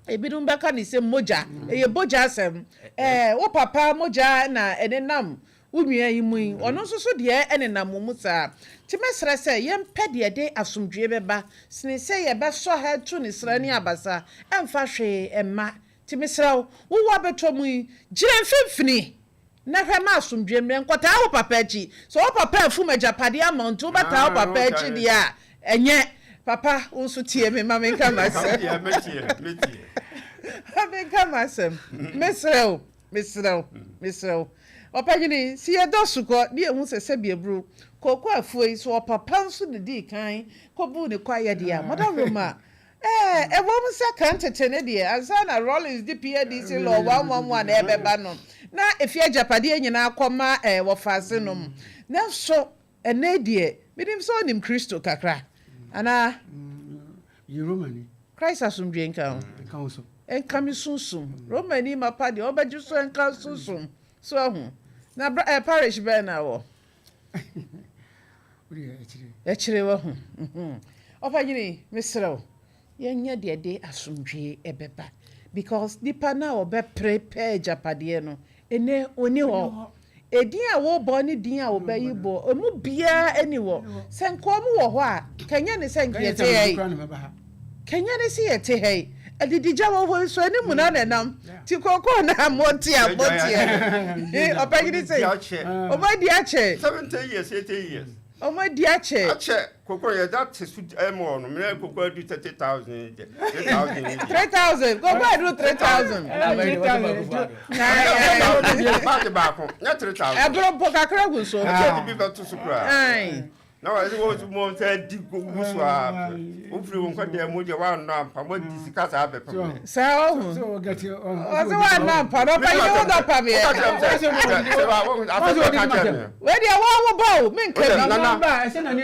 B: Ebinom bɛka no sɛ mogya. Ɛyɛ bɔgya asɛm. Ɛɛ, wo papa mogya na ɛnenam wo nua yi mu yi, ɔno nso so deɛ ɛnenam wo mu saa. Nti mɛsrɛ sɛ yɛmpɛ deɛ ɛde asomdwoeɛ bɛba sene sɛ yɛbɛsɔ ha atu ne srɛ ne abasa. Ɛmfa hwee mma. Nti mesrɛ wo, wo w'abɛtɔ mu yi, gyina mfimfini na hwɛ ma asomdwoeɛ mmra. Nkɔtaa wo papa akyi. Sɛ wo papa afum agyapadeɛ ama wo nti wobɛtaa wo papa akyi deɛ a, ɛnyɛ. Papa, wo nso tie me ma menka m'asɛm. Ma menka m'asɛm. Mesrɛ wo, mesrɛ wo, mesrɛ wo. Ɔpanyini, sɛ yɛdɔ sukɔ ne yɛhu sɛ sɛbi aburu, kooko afuo yi, sɛ ɔpapa nso na ɛdii kan kɔbuu ne kwaeɛ deɛ a, Mother Roma, Ɛɛ, ɛwom sɛ kan tete no deɛ, ansa na Rawlings de PADC Law 111 rebɛba no, na efie agyapadeɛ nyinaa kɔma ɛɛ wɔfaase nom. Nanso, ɛnnɛ yi deɛ, menim sɛ wonim Kristo kakra, anaa?
C: Meyɛ Romani.
B: Christ asomdwoeɛ nka wo.
C: Nka wo nso.
B: Nka me sunsum. Romani mapa deɛ, ɔbɛgye so nka sunsum. So ahu? Na bra, ɛɛ, parish bɛn na wɔ? Akyire wahu. Ɔpanyini mesrɛ wo yɛnyɛ deɛ ɛde asomdwoeɛ ɛbɛba because nipa no a ɔbɛpere pɛ agyapadeɛ no ɛnɛ ɔni hɔ. Edin a wobɔ ne din a wobɛyi bɔ emu biara ɛni hɔ. Sɛ nka wɔn wɔ hɔ a kɛnyɛ ne sɛ nka yɛte ha yi. Kɛnyɛ ne sɛ yɛte ha yi. Adidigya wɔ hɔ yi so ɛne muna na ɛnam. Ti kookoo na mote a moteɛ no. Ɔpanyini sɛ ɔmo adi akyɛ.
D: 70 years, 80 years.
B: Ɔmo adi akyɛ.
D: Akyɛ kookoo yɛ da te so ɛmu ɔno mɛ kookoo adu 30,000 deɛ 3,000 deɛ.
B: 3,000 kookoo adu 3,000.
D: Baagi baako nyɛ 3,000.
B: Ɛboro mpo kakra gu so.
D: Ɛkyɛ de bi bɛto so koraa. Na wɔde wɔn mu sɛ di gu so a wofiri wo nkɔdeɛ mu deɛ woannɔ ampa moadi sika saa bɛpem
B: saa ɔhu ɔsɛ woannɔ ampa na ɔpa yɛ wodɔ pameɛ wei deɛ woawo ba o menka bi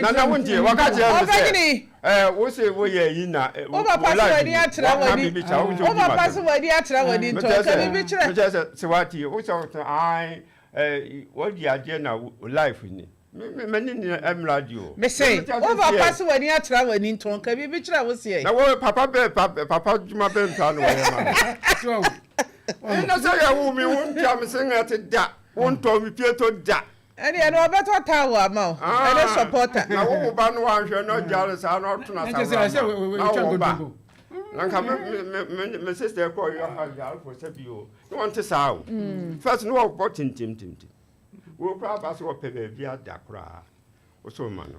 D: nana wontie wɔka kyerɛ me sɛ wo se woyɛ yi na
B: wo papa se w'ani atra w'ani wo papa se w'ani atra w'ani ntɔ ka biribi kyerɛ
D: mekyerɛ sɛ sɛ woatie wo sɛ wɔdi adeɛ na life ni M'ani nni mmra di o.
B: Mese, wo papa se w'ani atra w'ani nto nka biribi kyerɛ wo seɛ.
D: Na wo papa bɛ papa dwuma bɛ ntaa na wɔyɛ ma me. Ɛna sɛ yɛ wo mi wo ntua me se ŋa da wo ntɔ me pie to da.
B: Ɛne ɛne ɔbɛtɔ towel ama wo ɛne supporter.
D: Na wo wo ba no wanhwɛ na ɔgyare saa na ɔto na sawura ma na wo ba. Na nka me me me me sister kɔ yɛ ha yarefo sɛ bi o. Ne wɔn te saa o. First ne wɔbɔ tintimtintim. Wo koraa ba sɛ wɔpɛ baabi ada koraa. Wo so ma no.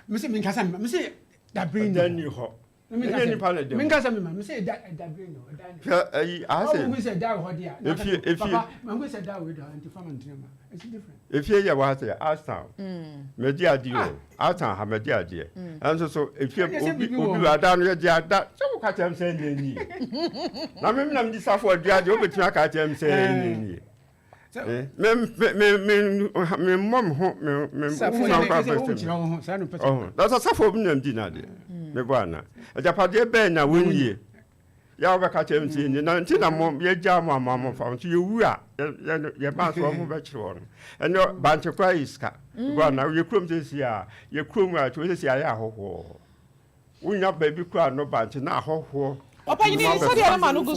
C: Mese menkasa mema mese dabere
D: ni hɔ. Ɛnyɛ nipa na dɛm.
C: Menkasa mema mese dabere ni hɔ.
D: Hwɛ ayi ahasɛ.
C: Ɔmo sɛ da wɔ hɔ deɛ.
D: Efie efie.
C: Papa mahu sɛ da wɔ hɔ nti fama ntena ma. It's different.
D: Efie yɛ wɔ ha sɛ Ashtown. Mɛdi adeɛ o. Ashtown ha mɛdi adeɛ. Ɛnso so efie obi obi wɔ ada no yɛgye ada. Sɛ wo ka kyerɛ m sɛ ɛnyɛ nie. Na me nam di safo adua deɛ wobɛtumi aka akyerɛ m sɛ ɛnyɛ nie. Me me me me me mmɔ me ho me me ɔho. Na sɛ safo obi nam di n'adeɛ. Mebɔ ana. Agyapadeɛ bɛn na wɔnnie. Yɛ a wobɛka kyerɛ me sɛ yɛnni na nti na mo yɛgyaa mo ama mo fa nso yɛwu a yɛba nso wɔn bɛkyerɛ wɔn ɛnɛ bankye koraa yɛ sika mm. na yɛ kurom sɛsi a yɛ kurom a kyerɛ sɛsi ayɛ ahɔhoɔ wonya baabi koraa no bankye na ahɔhoɔ
B: ɔpanyini sɛdeɛ no ma no gu.